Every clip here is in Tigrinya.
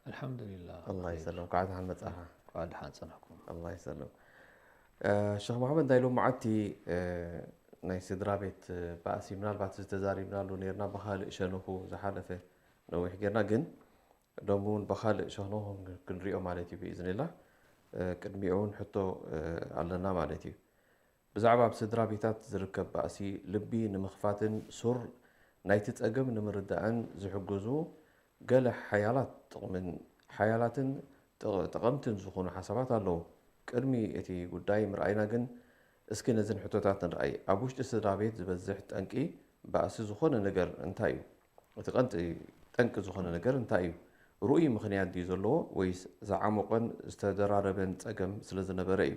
ኣልሓምዱሊላህ። ኣላ ይሰለም። ኳዕ ደሓን መጻኻ። ኳዕ ደሓን ጸናሕኩም። ኣላ ይሰለም። ሸኽ መሓመድ፣ ናይ ሎመዓቲ ናይ ስድራ ቤት ባእሲ ምናልባት ዝተዛሪብናሉ ነርና ብኻልእ ሸነኹ ዝሓለፈ ነዊሕ ጌርና፣ ግን ሎም እውን ብኻልእ ሸነኹ ክንሪኦ ማለት እዩ ብኢዝንላ። ቅድሚኡ እውን ሕቶ ኣለና ማለት እዩ። ብዛዕባ ኣብ ስድራ ቤታት ዝርከብ ባእሲ ልቢ ንምኽፋትን ሱር ናይቲ ጸገም ንምርዳእን ዝሕግዙ ገለ ሓያላት ጥቕምን ሓያላትን ጠቐምትን ዝኾኑ ሓሳባት ኣለዉ። ቅድሚ እቲ ጉዳይ ምርኣይና ግን እስኪ ነዝን ሕቶታት ንርኣይ። ኣብ ውሽጢ ስድራ ቤት ዝበዝሕ ጠንቂ ባእሲ ዝኾነ ነገር እንታይ እዩ? እቲ ቀንጢ ጠንቂ ዝኾነ ነገር እንታይ እዩ? ርኡይ ምኽንያት ድዩ ዘለዎ ወይስ ዝዓሞቐን ዝተደራረበን ጸገም ስለ ዝነበረ እዩ?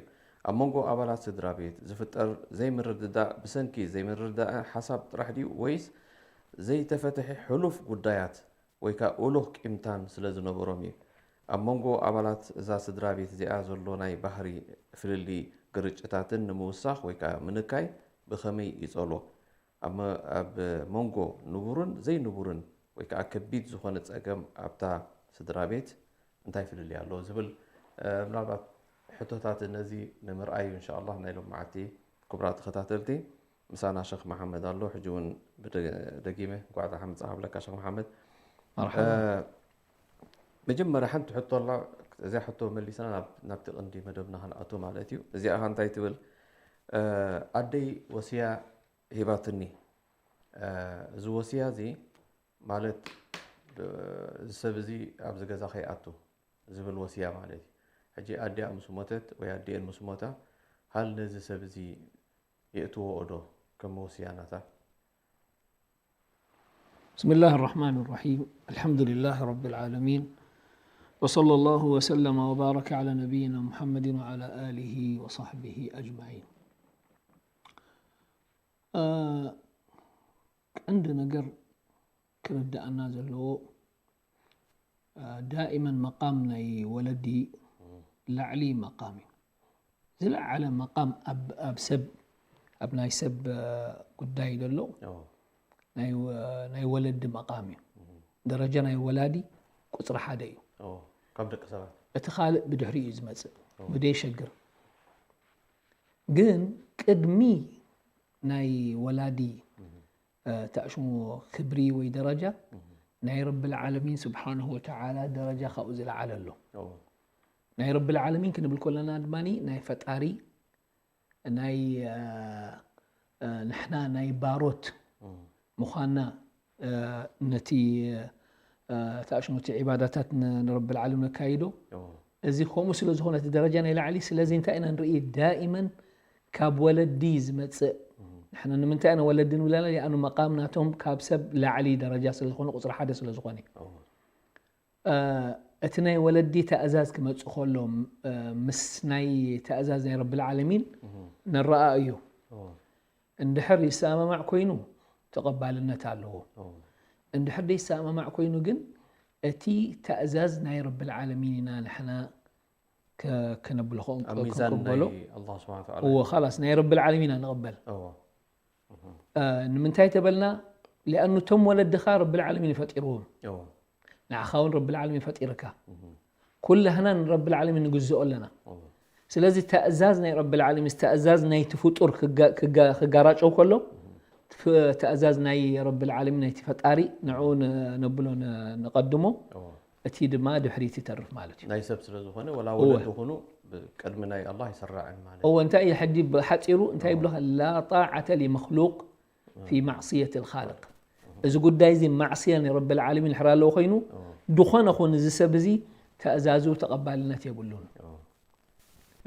ኣብ መንጎ ኣባላት ስድራ ቤት ዝፍጠር ዘይምርድዳእ ብሰንኪ ዘይምርድዳእ ሓሳብ ጥራሕ ድዩ ወይስ ዘይተፈትሐ ሕሉፍ ጉዳያት ወይ ከኣ ኡሉኽ ቂምታን ስለ ዝነበሮም እዩ? ኣብ መንጎ ኣባላት እዛ ስድራ ቤት እዚኣ ዘሎ ናይ ባህሪ ፍልልይ ግርጭታትን ንምውሳኽ ወይ ከኣ ምንካይ ብኸመይ ይጸሎ? ኣብ መንጎ ንቡርን ዘይንቡርን ወይ ከዓ ከቢድ ዝኾነ ፀገም ኣብታ ስድራ ቤት እንታይ ፍልልይ ኣሎ ዝብል ምናልባት ሕቶታት ነዚ ንምርኣይ እዩ። እንሻኣላህ ናይ ሎም መዓልቲ ክቡራት ተኸታተልቲ ምሳና ሸኽ መሓመድ ኣሎ። ሕጂ እውን ደጊመ እንኳዕ ደሓን መፃኻ ብለካ ሸኽ መሓመድ። መጀመርያ ሓንቲ ሕቶ ኣላ። እዚኣ ሕቶ መሊስና ናብቲ ቅንዲ መደብና ክንኣቱ ማለት እዩ። እዚኣ እንታይ ትብል? ኣደይ ወስያ ሂባትኒ። እዚ ወስያ እዚ ማለት እዚ ሰብ እዚ ኣብዚ ገዛ ከይኣቱ ዝብል ወስያ ማለት እዩ። ሕጂ ኣዲኣ ምስ ሞተት ወይ ኣዲኤን ምስ ሞታ ሃል ነዚ ሰብ እዚ የእትዎኦ ዶ ከም ወስያ ናታ? بسم الله الرحمن الرحيم. الحمد لله رب العالمين. وصلى الله وسلم وبارك على نبينا محمد وعلى آله وصحبه أجمعين. ቀንዲ ነገር ክርዳኣና ዘለዎ ዳኢመን መቃም ናይ ወለዲ ላዕሊ መቃም እዩ። ዝለዓለ መቃም ኣብ ሰብ ኣብ ናይ ሰብ ጉዳይ ዘሎ ናይ ወለዲ መቃም እዩ። ደረጃ ናይ ወላዲ ቁፅሪ ሓደ እዩ። ካብ ደቂ ሰባት እቲ ካልእ ብድሕሪ እዩ ዝመፅእ ብደይ ሸግር። ግን ቅድሚ ናይ ወላዲ ተኣሽሞ ክብሪ ወይ ደረጃ ናይ ረብል ዓለሚን ስብሓንሁ ወተዓላ ደረጃ ካብኡ ዝለዓለ ኣሎ። ናይ ረብል ዓለሚን ክንብል ከለና ድማ ናይ ፈጣሪ ናይ ንሕና ናይ ባሮት ምዃንና ነቲ ተኣሽሞቲ ዒባዳታት ንረብል ዓለም ነካይዶ። እዚ ከምኡ ስለ ዝኾነ እቲ ደረጃ ናይ ላዕሊ። ስለዚ እንታይ ኢና ንርኢ? ዳኢመን ካብ ወለዲ ዝመፅእ ንሕና ንምንታይ ኢና ወለዲ ንብለና? ሊኣኑ መቃም ናቶም ካብ ሰብ ላዕሊ ደረጃ ስለ ዝኾነ ቁፅሪ ሓደ ስለ ዝኾነ እቲ ናይ ወለዲ ተእዛዝ ክመፅእ ከሎ ምስ ናይ ተእዛዝ ናይ ረብል ዓለሚን ንረኣ እዩ። እንድሕር ይሰማማዕ ኮይኑ ተቐባልነት ኣለዎ። እንድሕር ደይሰማማዕ ኮይኑ ግን እቲ ተእዛዝ ናይ ረብል ዓለሚን ኢና ንሕና ከነብልኾ ኣብ ሚዛን ናይ ክንቅበሎ። ኣላህ ስብሓን ወተዓላ እዎ ኻላስ ናይ ረብል ዓለሚን ኢና ንቕበል። እዎ። ንምንታይ ተበልና? ሊኣኑ እቶም ወለድኻ ረብል ዓለሚን ፈጢርዎም። እዎ። ንዓኻ እውን ረብል ዓለሚን ፈጢርካ። ኩላህና ንረብል ዓለሚን ንግዝኦ ኣለና። እዎ። ስለዚ ተእዛዝ ናይ ረብል ዓለሚን ተእዛዝ ናይቲ ፍጡር ክጋ- ክጋ- ክጋራጨው ከሎ ፍ- ተእዛዝ ናይ ረብል ዓለሚን ናይቲ ፈጣሪ ንዕኡ ን- ነብሎ ን- ንቐድሞ። እዎ። እቲ ድማ ድሕሪት ይተርፍ ማለት እዩ። ናይ ሰብ ስለ ዝኾነ ወላ እወ። ወለዲ ይኹኑ ብቅድሚ ናይ ኣላህ ይስራዕን ማለት እወ እንታይ እዩ ሕጂ ብሓፂሩ እንታይ ይብለካ ላ ጣዓተ ሊመክሉቅ ፊ ማዕስየት ልካልቅ። እዚ ጉዳይ እዚ ማዕስያ ናይ ረብል ዓለሚን ድሕር ኣለዎ ኮይኑ ዝኾነ ኹን እዚ ሰብ እዚ ተእዛዙ ተቐባልነት የብሉን።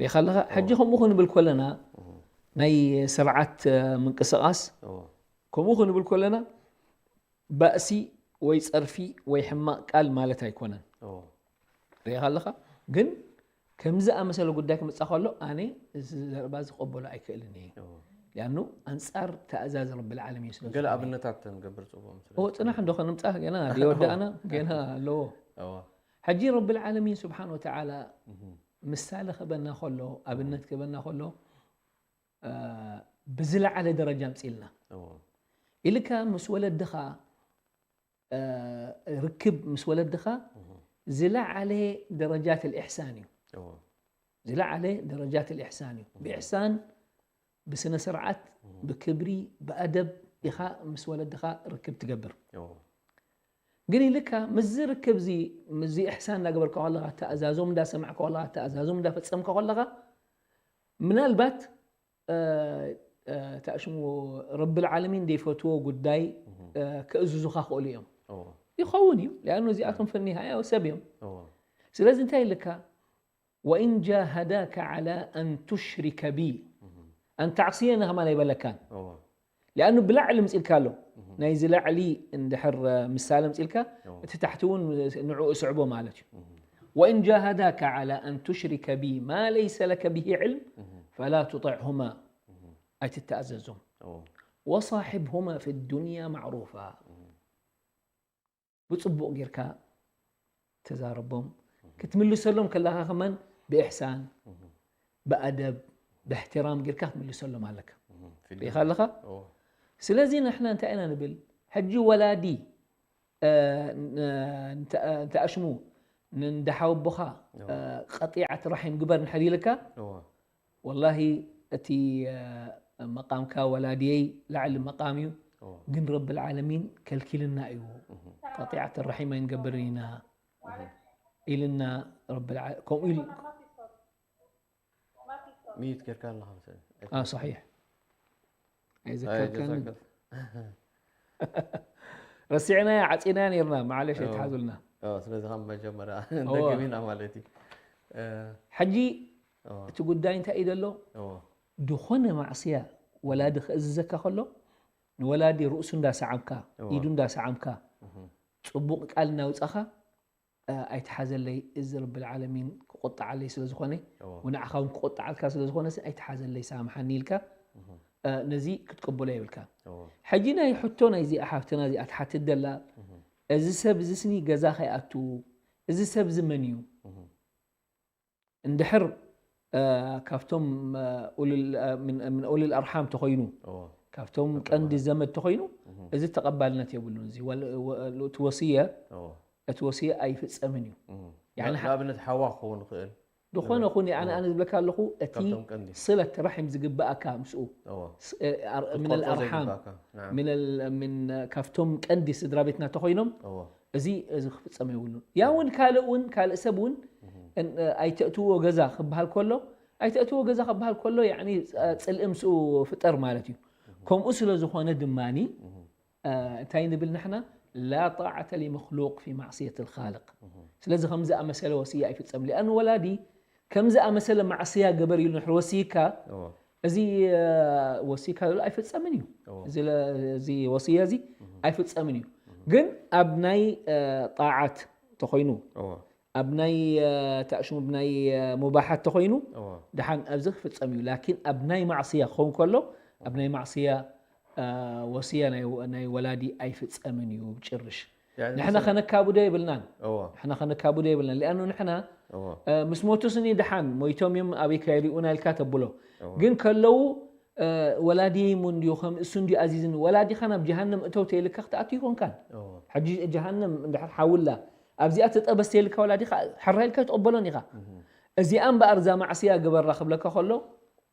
ሪኢኻ ኣለኻ። ሕጂ ከምኡ ክንብል ከለና ናይ ስርዓት ምንቅስቃስ ከምኡ ክንብል ከለና ባእሲ ወይ ፀርፊ ወይ ሕማቕ ቃል ማለት ኣይኮነን። ሪኢኻ ኣለኻ። ግን ከምዚ ኣመሰለ ጉዳይ ክመፃ ከሎ ኣነ እዚ ዘረባ እዚ ክቐበሎ ኣይክእልን እየ። ሊኣኑ ኣንፃር ተእዛዝ ረብል ዓለሚን ስለ ገለ ዝኾነ። ኣብነታት ንገብር ፅቡቕ ምስለ እዎ ፅናሕ እንዶ ከነምፃእ ገና ደይወዳእና ገና ኣለዎ። እዎ። ሕጂ ረብል ዓለሚን ስብሓን ወተዓላ ምሳሌ ክበና ከሎ ኣብነት ክበና ከሎ ብዝለዓለ ደረጃ ኣምፅልና እዎ። ኢልካ ምስ ወለድኻ ርክብ ምስ ወለድኻ ዝለዓለ ደረጃት ልኢሕሳን እዩ። እዎ ዝለዓለ ደረጃት ልኢሕሳን እዩ። ብኢሕሳን ብስነ ስርዓት፣ ብክብሪ፣ ብኣደብ ኢኻ ምስ ወለድኻ ርክብ ትገብር። እዎ ግን ኢልካ ምስዚ ርክብ እዚ ምስዚ ኢሕሳን እንዳገበርካ ከለኻ፣ ተኣዛዞም እንዳሰማዕካ ከለኻ፣ ተኣዛዞም እንዳፈጸምካ ከለኻ፣ ምናልባት እ፣ እ፣ ተኣሽሙ ረብል ዓለሚን ዘይፈትዎ ጉዳይ እ፣ ክእዝዙኻ ክእሉ እዮም። እዎ ይኸውን እዩ። ሊኣኑ እዚኣቶም ፈኒሃያ ሰብ እዮም። እዎ ስለዚ እንታይ ኢልካ? ወኢን ጃሃዳካ ዓላ ኣን ቱሽሪከ ቢ ኣን ተዕስየኒ ከማን ኣይበለካን። እዎ ሊኣኑ ብላዕሊ ምፅኢልካ ኣሎ። ናይዚ ላዕሊ እንድሕር እ፣ ምሳሌ ምፅኢልካ እዎ እቲ ታሕቲ እውን ንዕኡ ስዕቦ ማለት እዩ። እህ ወኢን ጃሃዳካ ዓላ ኣን ቱሽሪከ ቢ ማ ለይሰ ለከ ብሂ ዕልም እህ ፈላ ቱጢዕሁማ እህ ኣይትተኣዘዞም። እዎ ወሳሒብሁማ ፊ ዱንያ ማዕሩፋ እህ ብፅቡቕ ጌርካ ተዛረቦም። ክትምልሰሎም ከለኻ ከማን ብኢሕሳን እህ ብኣደብ ብእሕትራም ጌርካ ክትምልሰሎም ኣለካ። እህ ርኢኻ ኣለኻ? እዎ ስለዚ ንሕና እንታይ ኢና ንብል? ሕጂ ወላዲ እ፣ ን- ንተ- ንተኣሽሙ ንንዳሓወቦኻ እ፣ ቀጢዓት ራሒም ግበር እንድሕር ኢልካ እዎ ወላሂ እቲ እ፣ መቃምካ ወላድየይ ላዕሊ መቃም እዩ። እዎ ግን ረብል ዓለሚን ከልኪልና እዩ። እህ ቀጢዓት ራሒም ኣይንገብርን ኢና ኢልና ረብል ዓ- ከምኡ ኢል ሚዩት ጌርካ ኣለኻ መሰለኝ። اه صحيح ኣይዘከርካን ኣይዘከር- ረሲዕናያ ዓፂናያ ነርና። ማዓለሽ እዎ። ኣይትሓዙልና። ኦ፣ ስለዚ ካብ መጀመርያ እዎ። ደገሚና ማለት እዩ። እ፣ ሕጂ እዎ። እቲ ጉዳይ እንታይ እዩ ዘሎ? እዎ። ዝኾነ ማዕስያ ወላዲ ክእዝዘካ ከሎ ንወላዲ ርእሱ እንዳሰዓምካ እዎ። ኢዱ እንዳሰዓምካ እህ ፅቡቕ ቃል እናውፃኻ እ፣ ኣይትሓዘለይ፣ እዚ ረብል ዓለሚን ክቆጣዓለይ ስለ ዝኾነ እዎ። ወንዓኻ እውን ክቆጣዓልካ ስለ ዝኾነ ሲ ኣይትሓዘለይ ሳምሓኒ ኢልካ እህ እ፣ ነዚ ክትቅበሎ የብልካ። እዎ። ሕጂ ናይ ሕቶ ናይዚኣ ሓፍትና እዚኣ ትሓትት ደላ እህ እዚ ሰብ እዚ ስኒ ገዛ ከይኣቱ እዚ ሰብ እዚ መን እዩ? እህ እንድሕር እ፣ ካብቶም እ፣ ኡሉል እ፣ ምን ምን ኡሉል ኣርሓም ተኾይኑ እዎ። ካብቶም ቀንዲ ዘመድ ተኾይኑ እህ እዚ ተቐባልነት የብሉን። እዚ ወል- ወ- እቲ ወስየ እዎ። እቲ ወስየ ኣይፍጸምን እዩ። እህ ያኒ ንኣብነት ሓዋ ክኸውን ይኽእል። ዝኾነ ኹን ኣነ ኣነ ዝብለካ ኣለኹ እቲ ካብቶም ቀንዲ። ስለት ራሒም ዝግባኣካ ምስኡ እዎ። ስ- እ፣ ኣር- ምን ክትቆርጾ ኣርሓም ዘይግባእካ። ናዓም። ምን ምን ካብቶም ቀንዲ ስድራ ቤትና ተኾይኖም እዎ። እዚ እዚ ክፍጸም የብሉን። ያ እውን ካልእ እውን ካልእ ሰብ እውን እን- ኣይተእትዎ ገዛ ክበሃል ከሎ ኣይተእትዎ ገዛ ክበሃል ከሎ ያኒ ፅ- ፅልኢ ምስኡ ፍጠር ማለት እዩ። ከምኡ ስለ ዝኾነ ድማኒ እ፣ እንታይ ንብል ንሕና ላ ጣዓተ ሊመክሉቅ ፊ ማዕስየት ልካልቅ። ስለዚ ከምዚ ኣመሰለ ወስያ ኣይፍጸም። ሊኣን ወላዲ ከምዚ ኣመሰለ ማዕስያ ገበር ኢሉ ንሕር ወስይካ እዎ። እዚ እ፣ ወስይካ ዘሎ ኣይፍጸምን እዩ። እዎ። እዚ ለ- እዚ ወስያ እዚ ኣይፍጸምን እዩ። ግን ኣብ ናይ እ፣ ጣዓት ተኾይኑ እዎ። ኣብ ናይ እ፣ ተእሽሙ ብናይ እ፣ ሙባሓት ተኾይኑ እዎ። ደሓን ኣብዚ ክፍጸም እዩ። ላኪን ኣብ ናይ ማዕስያ ክኸውን ከሎ ኣብ ናይ ማዕስያ እ፣ ወስያ ናይ ናይ ወላዲ ኣይፍጸምን እዩ ብጭርሽ። ያኒ ንሕና ስለ- ከነካብዶ የብልናን። እዎ። ንሕና ከነካብዶ የብልናን። ሊኣኑ ንሕና እዎ። እ፣ ምስ ሞቱስኒ ደሓን ሞይቶም እዮም ኣበይ ከይሪኡና ኢልካ ተብሎ። እዎ። ግን ከለዉ እ፣ ወላዲየይ እሞ እንድዩ ከም እሱ እንድዩ ኣዚዝኒ። ወላዲኻ ናብ ጀሃነም እተው ተይልካ ክትኣቱ ይኮንካን። እዎ። ሕጂ ጀሃነም እንድሕር ሓውላ ኣብዚኣ ተጠበስ ተይልካ ወላዲኻ ሕራ ኢልካ ትቕበሎን ኢኻ። እዚኣ እምበኣር እዛ ማዕስያ ግበራ ክብለካ ከሎ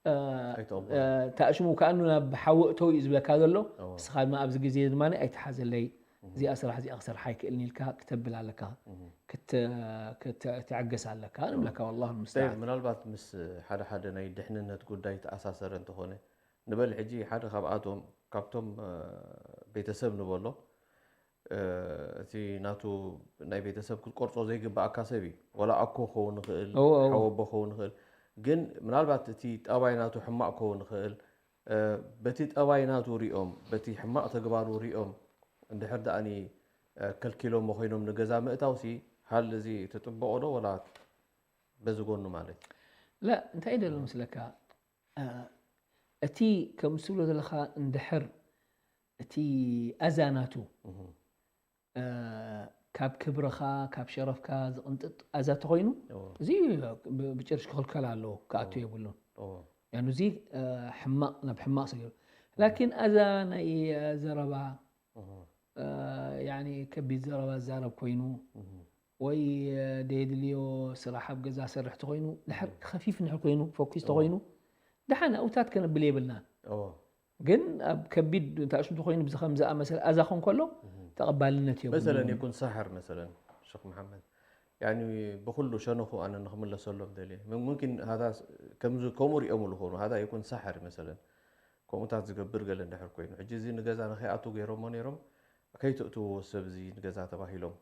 እ፣ ኣይትቕበሎ። እ፣ ተኣሽሙ ከኣኑ ናብ ሓዊ እተው እዩ ዝብለካ ዘሎ። እዎ። እስኻ ድማ ኣብዚ ግዜ ድማ ኣይትሓዘለይ፣ እዚኣ ስራሕ እዚኣ ክሰርሓ ኣይክእልን ኢልካ ክተብል ኣለካ። ክት- ክት- ትዕገስ ኣለካ ንብለካ። ወላሁ ጠይብ፣ ልሙስተዓን። ምናልባት ምስ ሓደ ሓደ ናይ ድሕንነት ጉዳይ ተኣሳሰረ እንተኾነ ንበል። ሕጂ ሓደ ካብኣቶም ካብቶም እ፣ ቤተሰብ ንበሎ እ፣ እቲ ናቱ ናይ ቤተሰብ ክትቆርጾ ዘይግባኣካ ሰብ እዩ። ወላ ኣኮ ክኸውን ይኽእል፣ እዎ፣ እዎ። ሓወቦ ክኸውን ይኽእል። ግን ምናልባት እቲ ጠባይ ናቱ ሕማቕ ክኸውን ይኽእል። እ፣ በቲ ጠባይ ናቱ ሪኦም በቲ ሕማቕ ተግባሩ ሪኦም እንድሕር ደኣኒ እ፣ ከልኪሎሞ ኮይኖም ንገዛ ምእታውሲ ሃል እዚ ትጥበቆ ዶ ወላ በዚ ጎኑ ማለት እዩ? ላ እንታይ ደሎ ምስለካ እ፣ እቲ ከም ትብሎ ዘለኻ እንድሕር እቲ ኣዛ ናቱ እህ። እ፣ ካብ ክብርኻ ካብ ሸረፍካ ዝቕንጥጥ ኣዛ ተኾይኑ እዎ። እዚ ብ- ብጭርሽ ክኽልከል ኣለዎ፣ ክኣቱ የብሉን። እዎ። ያኑ እዚ እ፣ ሕማቕ ናብ ሕማቕ ስለ ላኪን ኣዛ ናይ እ፣ ዘረባ እህ። እ፣ ያኒ ከቢድ ዘረባ ዝዛረብ ኮይኑ እህ። ወይ ደየድልዮ ስራሕ ኣብ ገዛ ሰርሕ ተኮይኑ ድሕር ከፊፍ ንድሕር ኮይኑ ፎኪስ ተኮይኑ ደሓን ኣብታት ከነብል የብልናን። ግን ኣብ ከቢድ ታሽም ተኮይኑ ብዚ ከም ዝኣመሰለ ኣዛ ኮን ከሎ ተቐባልነት የብሉ። መሰለን ይኩን ሳሕር መሰለን ሸክ መሓመድ ያኒ ብኩሉ ሸነኹ ኣነ ንክምለሰሎም ደልየ ሙምኪን ሃታ ከምዚ ከምኡ ሪኦምሉ ኮኑ ሃታ ይኩን ሳሕር መሰለን ከምኡታት ዝገብር ገለ እንድሕር ኮይኑ ሕጂ እዚ ንገዛ ንከይኣቱ ገይሮሞ ነይሮም ከይትእትዎ ሰብ እዚ ንገዛ ተባሂሎም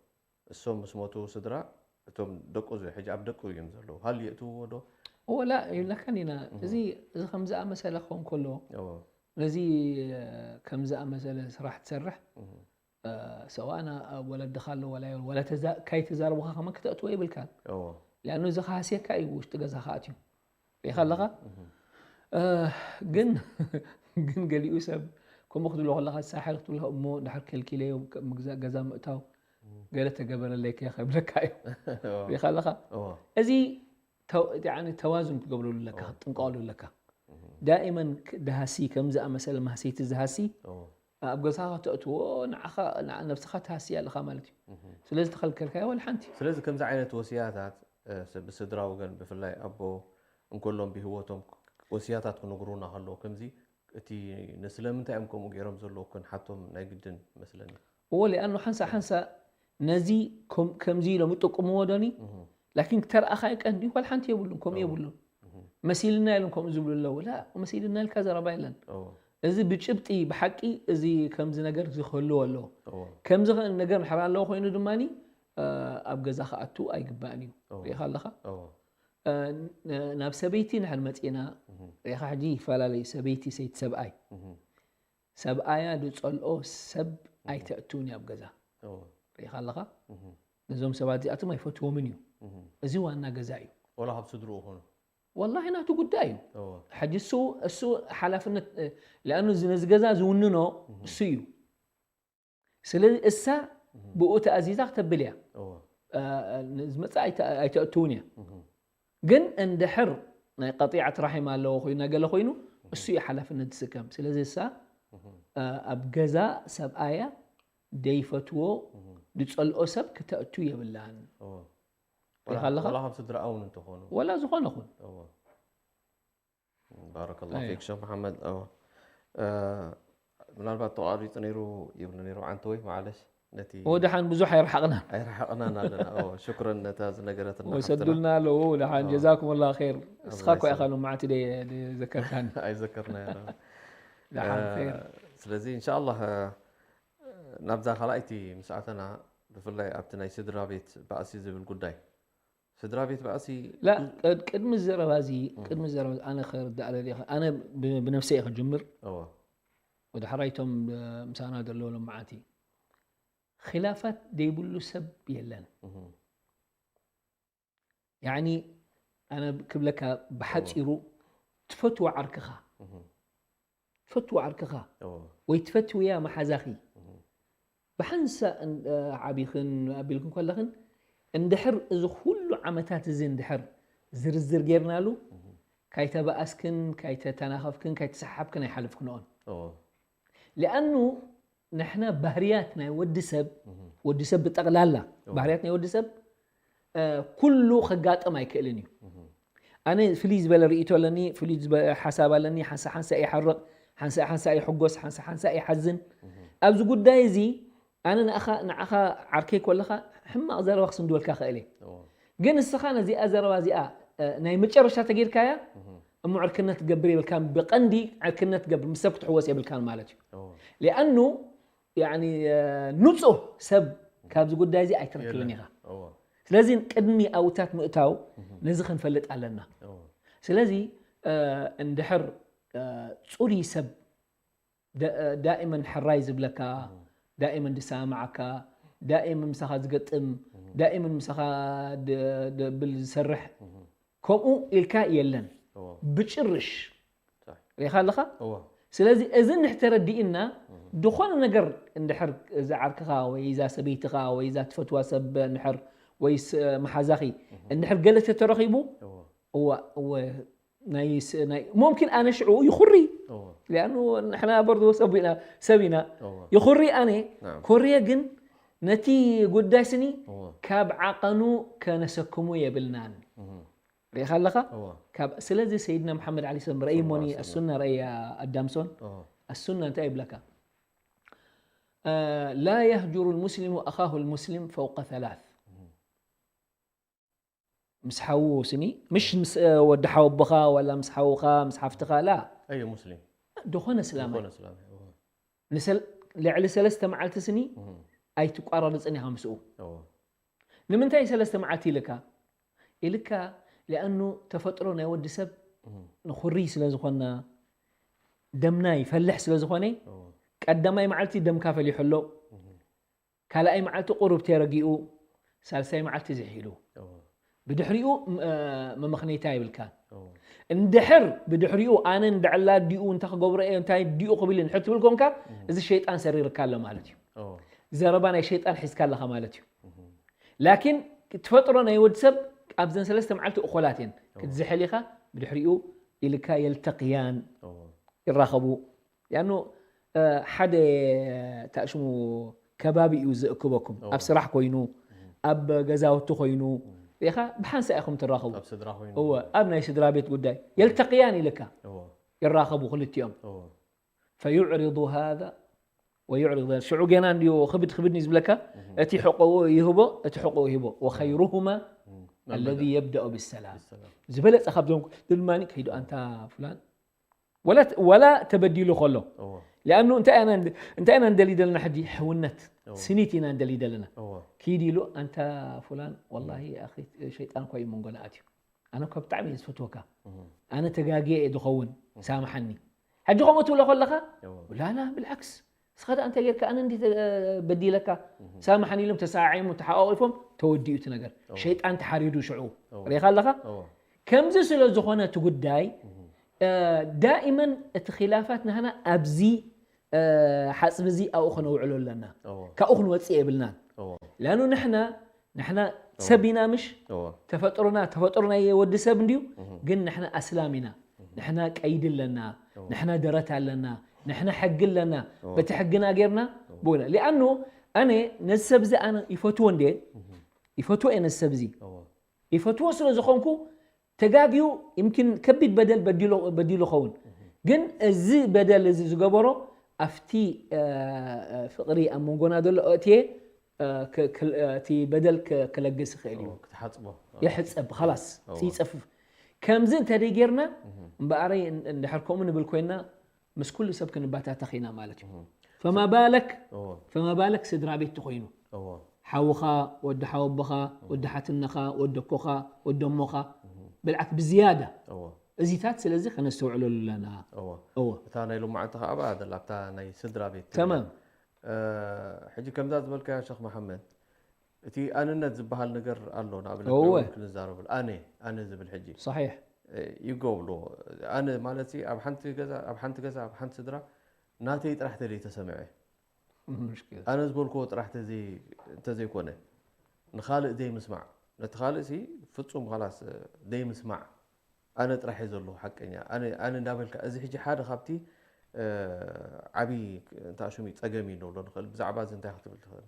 እሶም ምስ ሞቱ ስድራ እቶም ደቁ እዚ ሕጂ ኣብ ደቁ እዮም ዘለዉ ሃሊ የእትውዎ ዶ ወላ ይብለካን ኢና እዚ እዚ ከም ዝኣመሰለ ክኸውን ከሎ ነዚ ከም ዝኣመሰለ ስራሕ ትሰርሕ ሰብኣና ኣብ ወለድኻ ኣሎ ወላ ወላ ካይተዛረቡኻ ከመ ክተእትዎ ይብልካን ሊኣኑ እዚ ክሃስየካ እዩ ውሽጢ ገዛ ክኣትዩ ሪኢኻ ኣለኻ ግን ግን ገሊኡ ሰብ ከምኡ ክትብሎ ከለካ ሳሕር ክትብሎ እሞ ድሓር ከልኪለዮ ገዛ ምእታው ገለ ተገበረለይ ከ ከብለካ እዩ ሪኢኻ ኣለኻ እዚ ተዋዙን ክትገብረሉ ኣለካ ክትጥንቀቀሉ ኣለካ ዳኢመን ድሃሲ ከም ዝኣመሰለ ማህሰይቲ ዝሃሲ ኣብ ገዛኻ ከተእትዎ ንዓኻ ነብስኻ ትሃሲ ኣለኻ ማለት እዩ ስለዚ ተኸልከልካዮ ወላ ሓንቲ ስለዚ ከምዚ ዓይነት ወስያታት ብስድራ ወገን ብፍላይ ኣቦ እንከሎም ብህወቶም ወስያታት ክነግሩና ከለዉ ከምዚ እቲ ንስለምንታይ እዮም ከምኡ ገይሮም ዘለዉ ክንሓቶም ናይ ግድን መስለኒ እዎ ሊኣኑ ሓንሳ ሓንሳ ነዚ ከምዚ ኢሎም ይጥቅምዎ ዶኒ ላኪን ክተርኣኻይ ቀንዲ ወላ ሓንቲ የብሉን ከምኡ የብሉን መሲልና ኢሎም ከምኡ ዝብሉ ኣለዉ ላ መሲልና ኢልካ ዘረባ የለን እዚ ብጭብጢ ብሓቂ እዚ ከምዚ ነገር ዝክህልዎ ኣለዎ ከምዚ ነገር ንሕር ኣለዎ ኮይኑ ድማ ኣብ ገዛ ክኣቱ ኣይግባእን እዩ ሪኢኻ ኣለኻ ናብ ሰበይቲ ንሕር መፂና ሪኢኻ ሕጂ ይፈላለዩ ሰበይቲ ሰይቲ ሰብኣይ ሰብኣያ ዝፀልኦ ሰብ ኣይተእትውን ኣብ ገዛ ሪኢኻ ኣለኻ ነዞም ሰባት እዚኣቶም ኣይፈትዎምን እዩ እዚ ዋና ገዛ እዩ ወላ ካብ ስድርኡ ኾኑ ወላሂ ናቱ ጉዳይ እዩ ሕጂ እሱ እሱ ሓላፍነት ሊኣኑ ነዚ ገዛ ዝውንኖ እሱ እዩ ስለዚ እሳ ብኡ ተኣዚዛ ክተብል እያ ዝመፅእ ኣይተእትውን እያ ግን እንድሕር ናይ ቀጢዓት ራሒም ኣለዎ ኮይና ገለ ኮይኑ እሱ እዩ ሓላፍነት ዝስከም ስለዚ እሳ ኣብ ገዛ ሰብኣያ ደይፈትዎ ዝፀልኦ ሰብ ክተእቱ የብላን ሪኢኻ ኣለኻ ወላ ካብ ስድራኣ እውን እንተኾኑ ወላ ዝኾነ ኹን እዎ ባረከላሁ ፊክ ሸክ መሓመድ እዎ ምናልባት ተቋሪፁ ነይሩ ይብሉ ነይሩ ዓንተወይ ማዓለሽ ነቲ እዎ ደሓን ብዙሕ ኣይረሓቕናን ኣይረሓቕናን ኣለና እዎ ሽክረን ነታ ዝነገረትና ሓፍትና ወሰዱልና ኣለዉ ደሓን ጀዛኩም ላ ር እስኻ እኮ ኢኻ ሎማዓንቲ ዘከርካኒ ኣይዘከርና ደሓን ር ስለዚ እንሻ ኣላህ ናብዛ ካልኣይቲ ምስ ኣተና ብፍላይ ኣብቲ ናይ ስድራ ቤት ባእሲ ዝብል ጉዳይ ስድራ ቤት ባእሲ ላ ቅድሚ ዘረባ እዚ ቅድሚ ዘረባ ኣነ ክርዳእ ደሊ ኣነ ብነፍሰ እየ ክጅምር እወ ወደ ሓራይቶም ምሳና ዘሎ ሎማዓንቲ ኺላፋት ደይብሉ ሰብ የለን ያኒ ኣነ ክብለካ ብሓፂሩ ትፈትዎ ዓርክኻ ትፈትዎ ዓርክኻ ወይ ትፈትውያ መሓዛኺ ብሓንሳእ ዓቢኽን ኣቢልክን ከለኽን እንድሕር እዚ ኩሉ ዓመታት እዚ እንድሕር ዝርዝር ጌርናሉ ካይተባኣስክን ካይተተናኸፍክን ካይተሰሓሓብክን ኣይሓለፍክንኦን ሊኣኑ ንሕና ባህርያት ናይ ወዲ ሰብ ወዲ ሰብ ብጠቕላላ ባህርያት ናይ ወዲ ሰብ ኩሉ ከጋጥም ኣይክእልን እዩ ኣነ ፍልይ ዝበለ ርእቶ ኣለኒ ፍልይ ሓሳብ ኣለኒ ሓንሳ ሓንሳ ይሓርቕ ሓንሳ ሓንሳ ይሕጎስ ሓንሳ ሓንሳ ይሓዝን ኣብዚ ጉዳይ እዚ ኣነ ንኣኻ ንዓኻ ዓርከይ ኮለኻ ሕማቕ ዘረባ ክስንድወልካ ክእል እየ ግን እስኻ ነዚኣ ዘረባ እዚኣ ናይ መጨረሻ ተጌርካያ እሞ ዕርክነት ትገብር የብልካን ብቐንዲ ዕርክነት ትገብር ምስ ሰብ ክትሕወስ የብልካን ማለት እዩ ሊኣኑ ንፁህ ሰብ ካብዚ ጉዳይ እዚ ኣይትረክብን ኢኻ ስለዚ ቅድሚ ኣብታት ምእታው ነዚ ክንፈልጥ ኣለና ስለዚ እንድሕር ፅሩይ ሰብ ዳእመን ሕራይ ዝብለካ ዳእመን ዝሰማማዓካ ዳእመን ምሳኻ ዝገጥም ዳእመን ምሳኻ ደብል ዝሰርሕ ከምኡ ኢልካ የለን ብጭርሽ ሪኢኻ ኣለኻ ስለዚ እዚ እንድሕር ተረዲእና ዝኾነ ነገር እንድሕር እዛ ዓርክኻ ወይ እዛ ሰበይትኻ ወይ እዛ ትፈትዋ ሰብ እንድሕር ወይ መሓዛኺ እንድሕር ገለ ተተረኺቡ እዋ እወ ናይ ሙምኪን ኣነ ሽዑ ይኹሪ ሊኣኑ ንሕና በርዶ ሰብ ኢና ሰብ ኢና ይኹሪ ኣነ ኮርየ ግን ነቲ ጉዳይ ስኒ እዎ ካብ ዓቐኑ ከነሰክሙ የብልናን። እህ ርኢኻ ኣለኻ? እዎ ካብ ስለዚ ሰይድና መሓመድ ዓሊ ሰለም ረእይ ሞኒ ሰለላሁ ዐለይሂ ኣሱና ረእያ ኣዳምሶን እዎ ኣሱና እንታይ ይብለካ? لا يهجر المسلم أخاه المسلم فوق ثلاث። ምስ ሓዉ ስኒ ምሽ ምስ ወዲ ሓወቦኻ ዋላ ምስ ሓውኻ ምስ ሓፍትኻ ላ ኣዩ ሙስሊም ዝኾነ ስላማይ ዝኾነ ስላም እዎ ንሰል- ልዕሊ ሰለስተ መዓልቲ ስኒ እህ ኣይትቋራርፅን ኢኻ ምስኡ። እዎ ንምንታይ ሰለስተ መዓልቲ ኢልካ ኢልካ? ሊኣኑ ተፈጥሮ ናይ ወዲ ሰብ እህ ንኹሪ ስለ ዝኾና ደምና ይፈልሕ ስለ ዝኾነ እዎ ቀዳማይ መዓልቲ ደምካ ፈሊሑ ኣሎ። እህ ካልኣይ መዓልቲ ቁሩብ ተረጊኡ፣ ሳልሳይ መዓልቲ ዝሒሉ። እዎ ብድሕሪኡ ም- እ፣ መመኽነይታ የብልካን። እዎ እንድሕር ብድሕሪኡ ኣነ እንድዕላ ዲኡ እንታይ ክገብሮ እየ እንታይ ዲኡ ክብል እንድሕር ትብል ኮንካ እዚ ሸይጣን ሰሪርካ ኣሎ ማለት እዩ። እዎ ዘረባ ናይ ሸይጣን ሒዝካ ኣለኻ ማለት እዩ። እህ ላኪን ትፈጥሮ ናይ ወዲ ሰብ ኣብዘን ሰለስተ መዓልቲ እኾላት እየን። ክትዝሕል ኢኻ ብድሕሪኡ ኢልካ የልተቅያን እዎ ይራኸቡ። ያኑ ሓደ ታሽሙ ከባቢ እዩ ዝእክበኩም። ኣብ ስራሕ ኮይኑ ኣብ ገዛውቲ ኮይኑ ኢኻ ብሓንሳ ኢኹም ትራኸቡ። ኣብ ስድራ ኮይኑ እወ ኣብ ናይ ስድራ ቤት ጉዳይ የልተቅያን ኢልካ እዎ ይራኸቡ ክልቲኦም። እዎ فيعرض هذا ويعرض هذا ሽዑ ገና እንዲዮ ክብድ ክብድ ዝብለካ እቲ ሕቆኡ ይህቦ እቲ ሕቆኡ ይህቦ وخيرهما الذي يبدأ بالسلام ሰላም ዝበለጸ ካብዞም ድማ ከይዱ ኣንታ ፍላን ወላ ወላ ተበዲሉ ከሎ እዎ لأنه እንታይ ኢና እንታይ ኢና እንደሊ ዘለና ሕጂ ሕውነት እዎ ስኒት ኢና እንደሊ ዘለና እዎ ኪድ ኢሉ ኣንታ ፍላን والله ኣኺ ሸይጣን እኮ እዩ መንጎና ኣትዩ ኣነ እኮ ብጣዕሚ እየ ዝፈትወካ እህ ኣነ ተጋግየ እየ ዝኸውን ሳምሓኒ ሕጂ ከምኡ ትብሎ ከለኻ እዎ ላላ ብልዓክስ እስኻ ደኣ እንታይ ጌርካ ኣነ እንዲ በዲለካ ሳምሓኒ ኢሎም ተሰዓዒሙ ተሓቋቂፎም ተወዲኡ እቲ ነገር ሸይጣን ተሓሪዱ ሽዑ ርኢኻ ኣለኻ እዎ ከምዚ ስለ ዝኾነ እቲ ጉዳይ ዳኢመን እቲ ኪላፋት ናህና ኣብዚ ሓፅቢ እዚ ኣብኡ ከነውዕሎ ኣለና እዎ ካብኡ ክንወፅእ የብልናን እዎ ለኣኑ ንሕና ንሕና ሰብ ኢና ምሽ እዎ ተፈጥሮና ተፈጥሮ ናይ ወዲ ሰብ እንድዩ ግን ንሕና ኣስላም ኢና ንሕና ቀይዲ ኣለና ንሕና ደረት ኣለና ንሕና ሕጊ ኣለና በቲ ሕግና ጌርና ብውነ ሊኣኑ ኣነ ነዚ ሰብ እዚ ኣነ ይፈትዎ እንደ ይፈትዎ እየ ነዚ ሰብ እዚ እዎ ይፈትዎ ስለ ዝኾንኩ ተጋግዩ ይምኪን ከቢድ በደል በዲሉ በዲሉ ኸውን ግን እዚ በደል እዚ ዝገበሮ ኣብቲ ፍቕሪ ኣብ መንጎና ዘሎ እእትየ እቲ በደል ክለግስ ይኽእል እዩ ክትሓፅቦ ይሕፀብ ላስ ይፀፍፍ ከምዚ እንተደይ ጌርና እምበኣረይ እንድሕር ከምኡ ንብል ኮይና ምስ ኩሉ ሰብ ክንባታተኽ ኢና ማለት እዩ ፈማባለክ እዎ ፈማባለክ ስድራ ቤት ተኾይኑ እዎ ሓውኻ ወዲ ሓወቦኻ ወዲ ሓትነኻ ወዲ ኣኮኻ ወዲ ኣሞኻ ብልዓክ ብዝያዳ እዎ እዚታት ስለዚ ከነስተውዕለሉ ኣለና እዎ እዎ እታ ናይ ሎማዓንቲ ከዓ ኣብኣ ዘላ ኣብታ ናይ ስድራ ቤት ተማም እ፣ ሕጂ ከምዛ ዝበልካዮ ሸኽ መሓመድ እቲ ኣንነት ዝበሃል ነገር ኣሎ ንኣብነት እወ። ብዕቡር ክንዛረበሉ ኣነ ኣነ ዝብል ሕጂ صحيح እ፣ ይገብሎ ኣነ ማለት ሲ ኣብ ሓንቲ ገዛ ኣብ ሓንቲ ገዛ ኣብ ሓንቲ ስድራ ናተይ ጥራሕ ተደይ ተሰምዐ مشكلة ኣነ ዝበልክዎ ጥራሕ ተዘይ- እንተዘይኮነ ንኻልእ ዘይምስማዕ ነቲ ካልእ ሲ ፍጹም ኻላስ ዘይምስማዕ ኣነ ጥራሕ እየ ዘለኹ ሓቀኛ ኣነ ኣነ እንዳበልካ እዚ ሕጂ ሓደ ካብቲ እ፣ ዓብዪ እንታይ ሽሙ እዩ ጸገም እዩ ንብሎ ንኽእል ብዛዕባ እዚ እንታይ ክትብል ትኽእል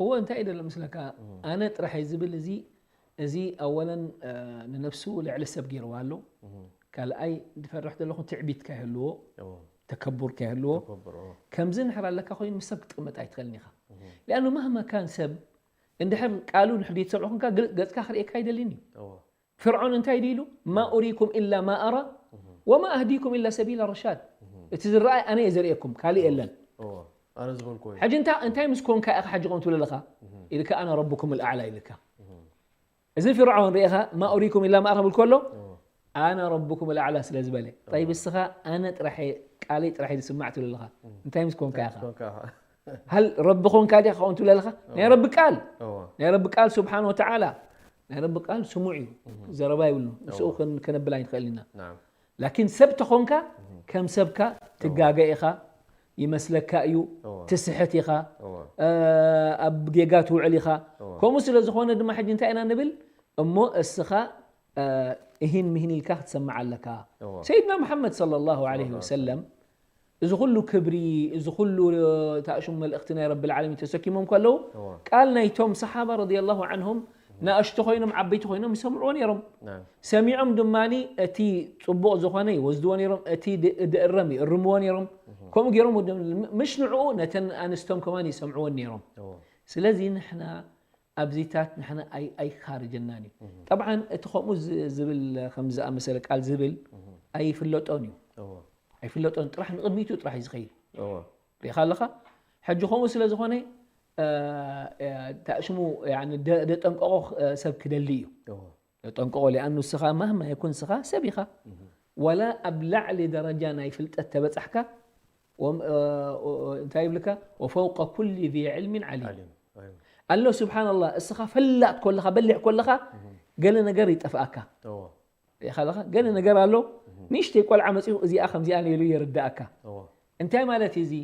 እዎ እንታይ እዩ ደሎ ምስለካ ኣነ ጥራሕ እየ ዝብል እዚ እዚ ኣወለን ንነፍሱ ልዕሊ ሰብ ገይርዋ ኣሎ ካልኣይ ዝፈርሕ ዘለኹ ትዕቢትካ ይህልዎ እዎ ተከቡርካ ይህልዎ ተከብሮ ከምዚ እንድሕር ኣለካ ኮይኑ ምስ ሰብ ክትቅመጥ ኣይትኽእልን ኢኻ ሊኣኑ ማህማ ካን ሰብ እንድሕር ቃሉ ንሕዲ ትሰምዑ ክንካ ግል- ገጽካ ክርእየካ ኣይደልን እዩ እዎ ፍርዖን እንታይ ድኢሉ ما أريكم إلا ما أرى وما أهديكم إلا سبيل الرشاد እቲ ዝረኣይ ኣነ እየ ዘርእየኩም ካልእ የለን እዎ ኣነ ዝበልኮ እዩ ሕጂ እንታ እንታይ ምስ ኮንካ ኢኻ ሕጂ ከምኡ ትብል ኣለኻ ኢልካ ኣነ ረብኩም الأعلى ኢልካ እዚ ፍርዖን ርኢኻ ما أريكم إلا ما أرى ክብል ከሎ እዎ ኣነ ረብኩም الأعلى ስለ ዝበለ طيب እስኻ ኣነ ጥራሕ እየ ቃለይ ጥራሕ እየ ዝስማዕ ትብል ኣለኻ እንታይ ምስ ኮንካ ኢኻ ኮንካ ኢኻ هل ረቢ ኮንካ ዲኻ ከምኡ ትብል ኣለኻ ናይ ረቢ ቃል እዎ ናይ ረቢ ቃል ስብሓን ወተዓላ ናይ ረቢ ቃል ስሙዕ እዩ ዘረባ ይብሉ ምስኡ ክን- ከነብል ኣይንኽእል ኢና ናም ላኪን ሰብ ተኾንካ ከም ሰብካ ትጋገ ኢኻ ይመስለካ እዩ እዎ ትስሕት ኢኻ እዎ እ፣ ኣብ ጌጋ ትውዕል ኢኻ እዎ ከምኡ ስለ ዝኾነ ድማ ሕጂ እንታይ ኢና ንብል እሞ እስኻ እ፣ እሂን ምሂን ኢልካ ክትሰምዕ ኣለካ እዎ ሰይድና መሓመድ صلى الله عليه وسلم እዚ ኩሉ ክብሪ፣ እዚ ኩሉ ታእሹም መልእኽቲ ናይ ረብል ዓለሚን ተሰኪሞም ከለዉ፣ እዎ። ቃል ናይቶም ሰሓባ ረዲየላሁ ዓንሁም ንኣሽቱ ኮይኖም ዓበይቲ ኮይኖም ይሰምዕዎ ነይሮም። ናም። ሰሚዖም ድማ እቲ ጽቡቕ ዝኾነ ይወስድዎ ነይሮም፣ እቲ ድ- ድእረም ይእርምዎ ነይሮም። ከምኡ ገይሮም ወዶም ምሽ ንዕኡ ነተን ኣንስቶም ከማን ይሰምዕወን ነይሮም። እዎ። ስለዚ ንሕና ኣብዚታት ንሕና ኣይ ኣይካርጀናን እዩ። ጠብዓን እቲ ከምኡ ዝ- ዝብል ከም ዝኣመሰለ ቃል ዝብል ኣይፍለጦን እዩ። እዎ። ኣይፍለጦን ጥራሕ ንቕድሚቱ ጥራሕ እዩ ዝኸይድ። እዎ። ሪኻ ኣለኻ? ሕጂ ከምኡ ስለ ዝኾነ እ፣ እ፣ ታእሽሙ ያኒ ደ- ደጠንቀቆ እ፣ ሰብ ክደሊ እዩ። እዎ። ደጠንቀቆ ሊኣኑ ንስኻ ማህማ የኩን ንስኻ ሰብ ኢኻ። ወላ ኣብ ላዕሊ ደረጃ ናይ ፍልጠት ተበጻሕካ ወም- እ፣ እ፣ እንታይ ይብልካ? ወፈውቀ ኩሊ ዚ ዕልሚን ዓሊም። ዓሊም። ኣይዋ። ኣሎ ስብሓንላህ እስኻ ፈላጥ ኮለኻ በሊሕ ኮለኻ ገለ ነገር ይጠፍኣካ። እዎ። ሪኻ ኣለኻ? ገለ ነገር ኣሎ ንእሽተይ ቆልዓ መፂኡ እዚኣ ከምዚኣ ኢሉ የርዳእካ። እዎ። እንታይ ማለት እዩ እዚ?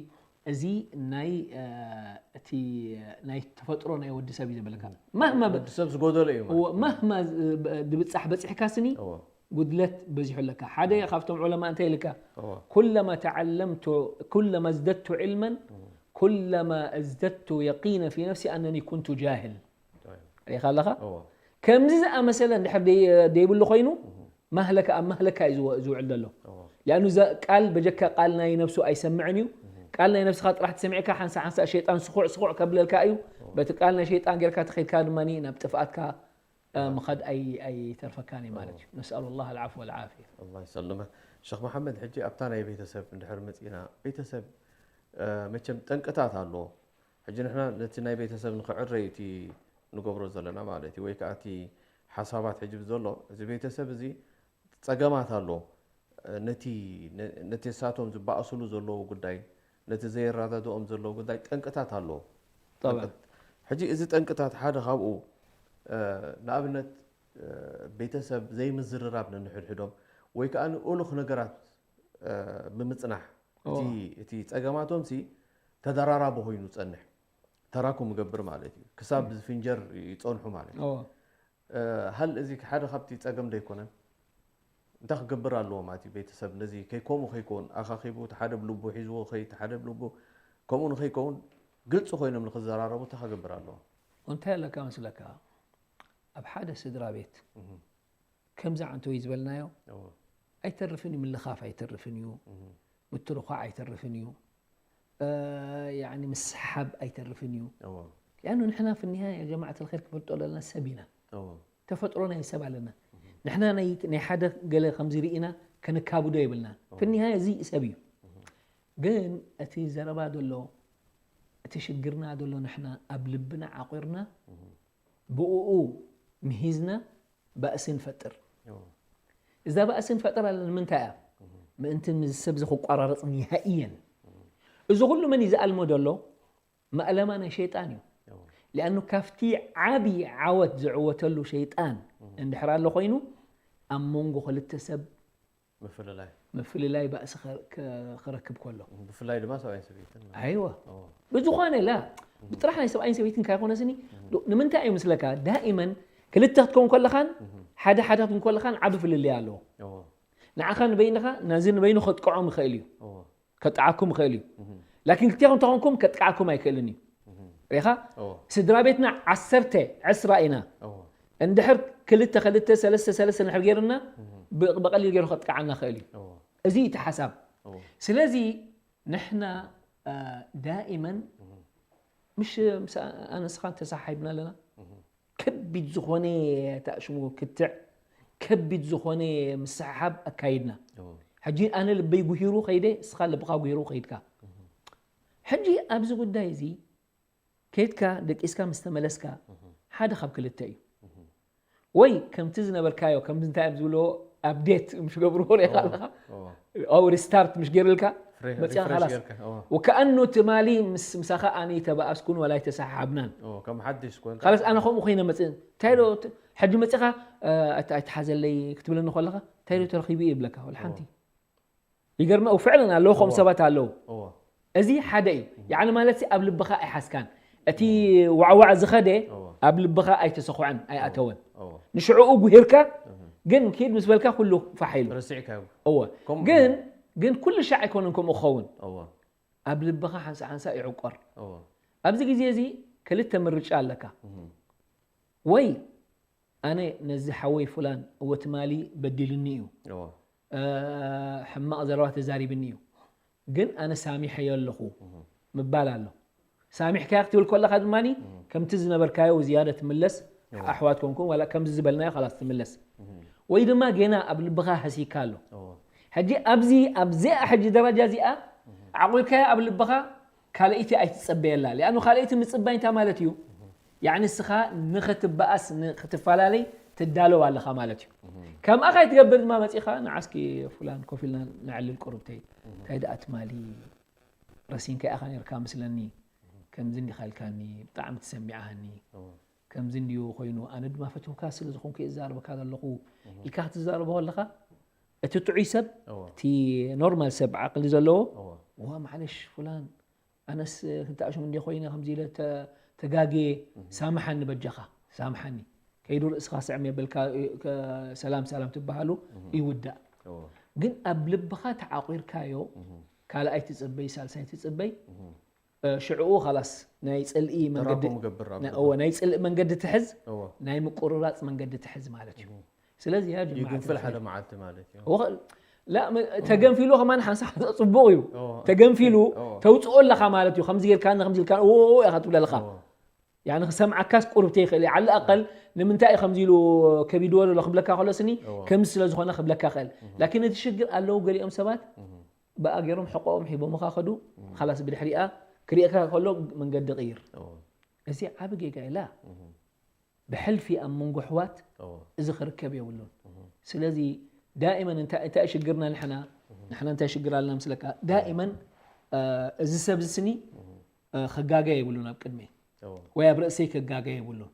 እዚ ናይ እ፣ እቲ ናይ ተፈጥሮ ናይ ወዲ ሰብ እዩ ዘበለካ። ማህማ በ- ወዲ ሰብ ዝጎደሎ እዩ ማለት። እዎ፣ ማህማ ዝ- ብ- ድብጻሕ በጺሕካ ስኒ እዎ። ጉድለት በዚሑ ኣለካ። ሓደ ካብቶም ዑለማ እንታይ ኢልካ? እዎ። ኩለማ ተዓለምቱ ኩለማ እዝደቱ ዕልመን ኩለማ እዝደቱ የቂነ ፊ ነፍሲ ኣነኒ ኩንቱ ጃህል። ሪኻ ኣለኻ? እዎ። ከምዚ ዝኣመሰለ እንድሕር ደይ- ደይብሉ ኮይኑ ማህለካ ኣብ ማህለካ እዩ ዝወ- ዝውዕል ዘሎ። እዎ። ሊኣኑ እዛ ቃል በጀካ ቃል ናይ ነብሱ ኣይሰምዕን እዩ። ቃል ናይ ነብስኻ ጥራሕ ተሰሚዕካ ሓንሳ ሓንሳ ሸይጣን ስኹዕ ስኹዕ ከብለልካ እዩ። በቲ ቃል ናይ ሸይጣን ጌርካ ተኸይድካ ድማ ናብ ጥፍኣትካ እ፣ ምኻድ ኣይ- ኣይተርፈካን እዩ ማለት እዩ። ነስኣሉ ላህ ኣልዓፍወ ወልዓፍያ። ኣላህ ይሰልመ። ሸኽ መሓመድ፣ ሕጂ ኣብታ ናይ ቤተሰብ እንድሕር መፂና፣ ቤተሰብ እ፣ መቸም ጠንቅታት ኣለዎ። ሕጂ ንሕና ነቲ ናይ ቤተሰብ ንኽዕረይ እቲ ንገብሮ ዘለና ማለት እዩ፣ ወይ ከዓ እቲ ሓሳባት ሕጂ ዘሎ እዚ ቤተሰብ እዚ ፀገማት ኣለዎ። እ፣ ነቲ ነ- ነቲ እሳቶም ዝበኣስሉ ዘለዉ ጉዳይ፣ ነቲ ዘይረዳድኦም ዘለዉ ጉዳይ ጠንቅታት ኣለዎ። ጠብዓን። ሕጂ እዚ ጠንቅታት ሓደ ካብኡ እ፣ ንኣብነት እ፣ ቤተሰብ ዘይምዝርራብ ነንሕድሕዶም ወይ ከዓ ንእሉኽ ነገራት እ፣ ብምፅናሕ እቲ እዎ። እቲ ፀገማቶም ሲ ተደራራቢ ኮይኑ ፀንሕ ተራኩም ይገብር ማለት እዩ። ክሳብ ዝፍንጀር ይፀንሑ ማለት እዩ። እዎ። እ፣ ሃል እዚ ሓደ ካብቲ ፀገም ዶ ኣይኮነን? እንታይ ክገብር ኣለዎ ማለት እዩ? ቤተሰብ ነዚ ከይከምኡ ከይከውን ኣኻኺቡ እቲ ሓደ ብልቡ ሒዝዎ ከይ እቲ ሓደ ብልቡ ከምኡ ንኸይከውን ግልፂ ኮይኖም ንክዘራረቡ እንታይ ክገብር ኣለዎ? እንታይ ኣለካ መስለካ? ኣብ ሓደ ስድራ ቤት ከምዚ ዓንተወይ ዝበልናዮ እዎ። ኣይተርፍን እዩ፣ ምልኻፍ ኣይተርፍን እዩ፣ ምትርኳዕ ኣይተርፍን እዩ፣ እ፣ ያኒ ምስሓብ ኣይተርፍን እዩ። እዎ። ያኑ ንሕና ፍኒሃ ያ ጀማዓት ልኸይር ክፈልጦ ዘለና ሰብ ኢና። እዎ። ተፈጥሮ ናይ ሰብ ኣለና። ንሕና ናይ ናይ ሓደ ገለ ከምዚ ርኢና ከነካብዶ የብልና። ፍኒሃ እዚ ሰብ እዩ። ግን እቲ ዘረባ ዘሎ እቲ ሽግርና ዘሎ ንሕና ኣብ ልብና ዓቑርና ብእኡ ምሂዝና ባእሲ ንፈጥር። እዎ። እዛ ባእሲ ንፈጥር ኣለና ንምንታይ እያ? ምእንቲ ምስ ሰብ ዝክቋራረፅ ኒሃእየን። እዚ ኩሉ መን እዩ ዝኣልሞ ዘሎ? መእለማ ናይ ሸይጣን እዩ። እዎ። ሊኣኑ ካብቲ ዓብዪ ዓወት ዝዕወተሉ ሸይጣን እንድሕር ኣሎ ኮይኑ ኣብ መንጎ ክልተ ሰብ ምፍልላይ። ምፍልላይ ባእሲ ከ- ከ- ክረክብ ከሎ ብፍላይ ድማ ሰብኣይን ሰበይትን ማለት ኣይወ እዎ። ብዝኾነ ላ ብጥራሕ ናይ ሰብኣይን ሰበይትን ካይኮነስኒ ንምንታይ እዩ ምስለካ ዳኢመን ክልተ ክትከውን ከለኻን ሓደ ሓደ ክትከውን ከለኻን ዓቢ ፍልልይ ኣለዎ እዎ። ንዓኻ ንበይንኻ ነዚ ንበይኑ ከጥቅዖም ይኽእል እዩ እዎ። ከጥዓኩም ይኽእል እዩ ላኪን ክልቲኹም ተኾንኩም ከጥቅዓኩም ኣይክእልን እዩ ሪኻ እዎ። ስድራ ቤትና ዓሰርተ ዕስራ ኢና እዎ። እንድሕር ክልተ ክልተ ሰለስተ ሰለስተ ንድሕር ገይርና ብ- ብቐሊል ገይሩ ከጥቅዓና ይኽእል እዩ እዎ። እዚ እቲ ሓሳብ እዎ። ስለዚ ንሕና እ፣ ዳኢመን ምሽ ምስ ኣነስኻን ተሰሓሒብና ኣለና ከቢድ ዝኾነ ታእሽሙ ክትዕ ከቢድ ዝኾነ ምስሕሓብ ኣካይድና እዎ። ሕጂ ኣነ ልበይ ጉሂሩ ከይደ እስኻ ልብኻ ጉሂሩ ከይድካ ሕጂ ኣብዚ ጉዳይ እዚ ከይድካ ደቂስካ ምስ ተመለስካ ሓደ ካብ ክልተ እዩ ወይ ከምቲ ዝነበርካዮ ከምዚ እንታይ እዮም ዝብልዎ ኣብዴት ምሽ ገብርዎ ሪኢኻ ኣለኻ እዎ። ኣው ሪስታርት ምሽ ገይርልካ ፍሬ- መፅያ ሪፍሬሽ ኻላስ ጌርካ፣ እዎ። ወከኣኑ ትማሊ ምስ ምሳኻ ኣነ ተበኣስኩን ወላ ኣይተሰሓሓብናን እዎ፣ ከም ሓድሽ ኮንካ። ኻላስ ኣነ ከምኡ ኮይነ መፅእ እንታይ ዶ ት- ሕጂ መፂኻ እ፣ ኣት- ኣይትሓዘለይ ክትብለኒ ከለኻ እንታይ ዶ ተረኺቡ እዩ ይብለካ ወላ ሓንቲ ይገርመ ፍዕለን ኣለዉ ከም እዎ። ሰባት ኣለዉ እዎ። እዚ ሓደ እዩ ያዕኒ ማለት ሲ ኣብ ልብኻ ኣይሓዝካን እቲ ዋዕዋዕ ዝኸደ እዎ። ኣብ ልብኻ ኣይተሰኹዐን ኣይኣተወን እዎ። ንሽዕኡ ጉሂርካ ግን ኪድ ምስ በልካ ኩሉ ፋሕ ኢሉ ረሲዕካዮ። እወ ከምኡ ግን ግን ኩሉ ሻዕ ኣይኮነን ከምኡ ክኸውን። ኣብ ልብኻ ሓንሳ ሓንሳ ይዕቆር። ኣብዚ ግዜ እዚ ክልተ ምርጫ ኣለካ። ወይ ኣነ ነዚ ሓወይ ፍላን እወ ትማሊ በዲሉኒ እዩ፣ ሕማቕ ዘረባ ተዛሪብኒ እዩ፣ ግን ኣነ ሳሚሐዮ ኣለኹ ምባል ኣሎ። ሳሚሕካዮ ክትብል ከለኻ ድማ ከምቲ ዝነበርካዮ ዝያደ ትምለስ። ኣሕዋት ኮንኩም ዋላ ከምዚ ዝበልናዮ ላስ ትምለስ። ወይ ድማ ጌና ኣብ ልብኻ ሃሲካ ኣሎ። ሕጂ ኣብዚ ኣብዚኣ ሕጂ ደረጃ እዚኣ ዓቑርካዮ ኣብ ልብኻ ካልኣይቲ ኣይትጸበየላ። ሊኣኑ ካልኣይቲ ምጽባይ እንታይ ማለት እዩ? ያዕኒ እስኻ ንኽትበኣስ ንኽትፈላለይ ትዳለው ኣለኻ ማለት እዩ። ከምኣ ካይትገብር ድማ መጺኻ ንዓስኪ ፍላን ኮፍ ኢልና ነዕልል ቁርብተይ እንታይ ደኣ ትማሊ ረሲንካ ኢኻ ነርካ ምስለኒ ከምዚ እንዲኻ ኢልካኒ ብጣዕሚ ተሰሚዓሃኒ ከምዚ እንድዩ ኮይኑ ኣነ ድማ ፈትውካ ስለ ዝኾንኩ እዛረበካ ዘለኹ ኢልካ ክትዛረቦ ከለኻ እቲ ጥዑይ ሰብ እቲ ኖርማል ሰብ ዓቕሊ ዘለዎ ዋ ማዕለሽ ፍላን ኣነስ ክንታእሽም እንዲ ኮይነ ከምዚ ኢለ ተጋግየ ሳምሓኒ በጃኻ ሳምሓኒ ከይዱ ርእስኻ ስዕም የበልካ ሰላም ሰላም ትበሃሉ ይውዳእ ግን ኣብ ልብኻ ተዓቂርካዮ ካልኣይ ትጽበይ ሳልሳይ ትጽበይ ሽዕኡ ላስ ናይ ጽልኢ መንገዲ ናይ ጽልኢ መንገዲ ትሕዝ ናይ ምቁርራጽ መንገዲ ትሕዝ ማለት እዩ ስለዚ ያ ጀማዓ ይግንፍል ሓደ መዓልቲ ማለት እዩ። ወኸ- ላ ም- ተገንፊሉ ከማን ሓንሳ ጽቡቕ እዩ። እዎ። ተገንፊሉ እዎ። ተውጽኦ ኣለኻ ማለት እዩ። ከምዚ ጌርካ ከምዚ ኢልካ ኦ ኢኻ ትብል ኣለኻ። እዎ። ያኒ ክሰምዓካስ ቁርብ ተይኽእል እዩ። ዓሊ ኣቀል ንምንታይ እዩ ከምዚ ኢሉ ከቢድዎ ዘሎ ክብለካ ከሎ ስኒ እዎ። ከምዚ ስለ ዝኾነ ክብለካ ክእል። ላኪን እቲ ሽግር ኣለዉ ገሊኦም ሰባት እህ። ብኣ ገይሮም ሕቆኦም ሂቦምኻ ከዱ እህ። ኻላስ ብድሕሪኣ ክሪእካ ከሎ መንገዲ ቅይር። እዎ። እዚ ዓቢ ጌጋ ኢላ። እህ። ብሕልፊ ኣብ መንጎ ኣሕዋት እዚ ክርከብ የብሉን። ስለዚ ዳእመን እንታይ ሽግርና ንሕና ንሕና እንታይ ሽግር ኣለና ምስለካ ዳእመን እዚ ሰብ ዝስኒ ክጋገ የብሉን ኣብ ቅድመይ ወይ ኣብ ርእሰይ ክጋገ የብሉን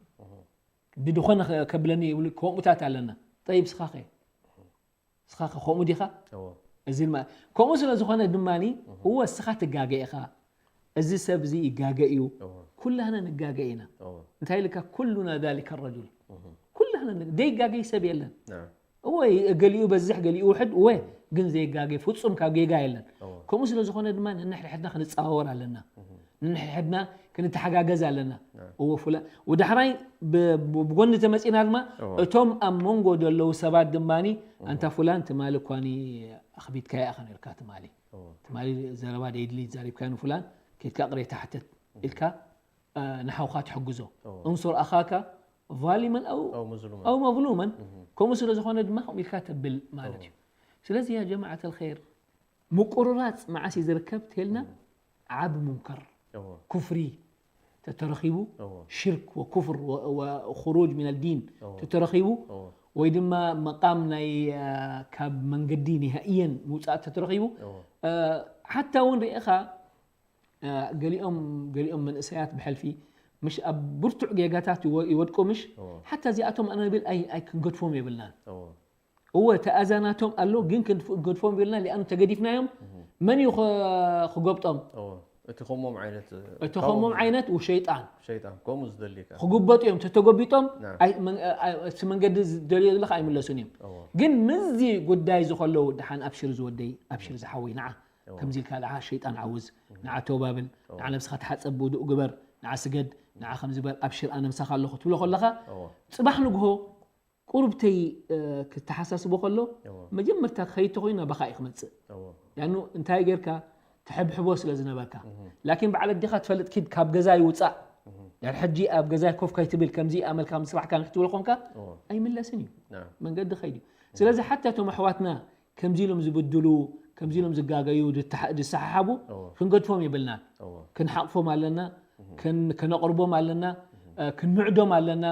ብድኾነ ከብለኒ የብሉ ከምኡታት ኣለና ጠይብ ስኻ ኸ ስኻ ከ ከምኡ ዲኻ? እዎ። እዚ ድማ ከምኡ ስለ ዝኾነ ድማ እወ እስኻ ትጋገ ኢኻ። እዚ ሰብ እዚ ይጋገ እዩ። እዎ። ኩላህና ንጋገ ኢና። እዎ። እንታይ ኢልካ ኩሉና ذلك الرجل። እህ። ኩላህና ን- ዘይጋገይ ሰብ የለን። ናም። እወ ገሊኡ በዝሕ ገሊኡ ውሕድ እወ ግን ዘይጋገ ፍጹም ካብ ጌጋ የለን። እዎ። ከምኡ ስለ ዝኾነ ድማ ነንሕድሕድና ክንጸዋወር ኣለና። እህ። ንንሕድሕድና ክንተሓጋገዝ ኣለና። እዎ ፍላ ወዳሕራይ ብጎኒ ተመጺና ድማ እቶም ኣብ መንጎ ዘለዉ ሰባት ድማ ኣንታ ፍላን ትማሊ እኳኒ ኣኽቢድካያ ኢኻ ነርካ ትማሊ ትማሊ ዘረባ ደይድሊ ዛሪብካያ ንፍላን ኬድካ ቅሬታ ሕተት ኢልካ ንሓውካ ትሕግዞ እንሱር ኣኻካ ظالما أو أو مظلوما. أو مظلوما ከምኡ ስለ ዝኾነ ድማ ከምኡ ኢልካ ተብል ማለት እዩ ስለዚ ያ ጀማዓት الخير ምቁርራጽ መዓስ እዩ ዝርከብ ተልና ዓቢ ሙንከር ኩፍሪ ተተረኺቡ ሽርክ ወኩፍር ወኹሩጅ ሚን ኣልዲን ተተረኺቡ ወይ ድማ መቃም ናይ ካብ መንገዲ ኒሃእየን ምውፃእ ተተረኺቡ ሓታ እውን ርኢኻ ገሊኦም ገሊኦም መንእሰያት ብሕልፊ ምሽ ኣብ ብርቱዕ ጌጋታት ይወድቁ ምሽ ሓታ እዚኣቶም ኣነ ብል ኣይክንገድፎም የብልናን እወ እቲ ኣዛ ናቶም ኣሎ ግን ክንገድፎም ቢልና ሊኣኑ ተገዲፍናዮም መን እዩ ክጎብጦም እቲ ከምዎም ዓይነት እቲ ከምዎም ዓይነት ሸይጣን ሸይጣን ከምኡ ዝደሊ ከዓ ክጉበጡ እዮም ተተጎቢጦም እቲ መንገዲ ዝደልዮ ዘለካ ኣይምለሱን እዮም ግን ምዚ ጉዳይ ዝከለዉ ድሓን ኣብሽር ዝወደይ ኣብሽር ዝሓወይ ንዓ ከምዚ ኢልካ ንዓ ሸይጣን ዓውዝ ንዓ ተውባብል ንዓ ነብስካ ተሓፀብ ብውዱእ ግበር ንዓ ስገድ ንዓ ከምዚ በል ኣብሽር ኣነ ምሳካ ኣለኩ ትብሎ ከለካ ፅባሕ ንግሆ ቁሩብ ተይ ክተሓሳስቦ ከሎ መጀመርታ ክኸይድ ተኮይኑ ናባኻ እዩ ክመፅእ ያኑ እንታይ ጌርካ ትሕብሕቦ ስለ ዝነበርካ ላኪን በዓል ኣዴኻ ትፈልጥ ኪድ ካብ ገዛ ይውፃእ ድሕር ሕጂ ኣብ ገዛ ኮፍ ከይትብል ከምዚ ኣመልካ ምስባሕካ ንክትብል ኮንካ ኣይምለስን እዩ መንገዲ ከይድ እዩ ስለዚ ሓታ እቶም ኣሕዋትና ከምዚ ኢሎም ዝብድሉ ከምዚ ኢሎም ዝጋገዩ ዝሰሓሓቡ ክንገድፎም የብልናን ክንሓቕፎም ኣለና ከነቕርቦም ኣለና ክንምዕዶም ኣለና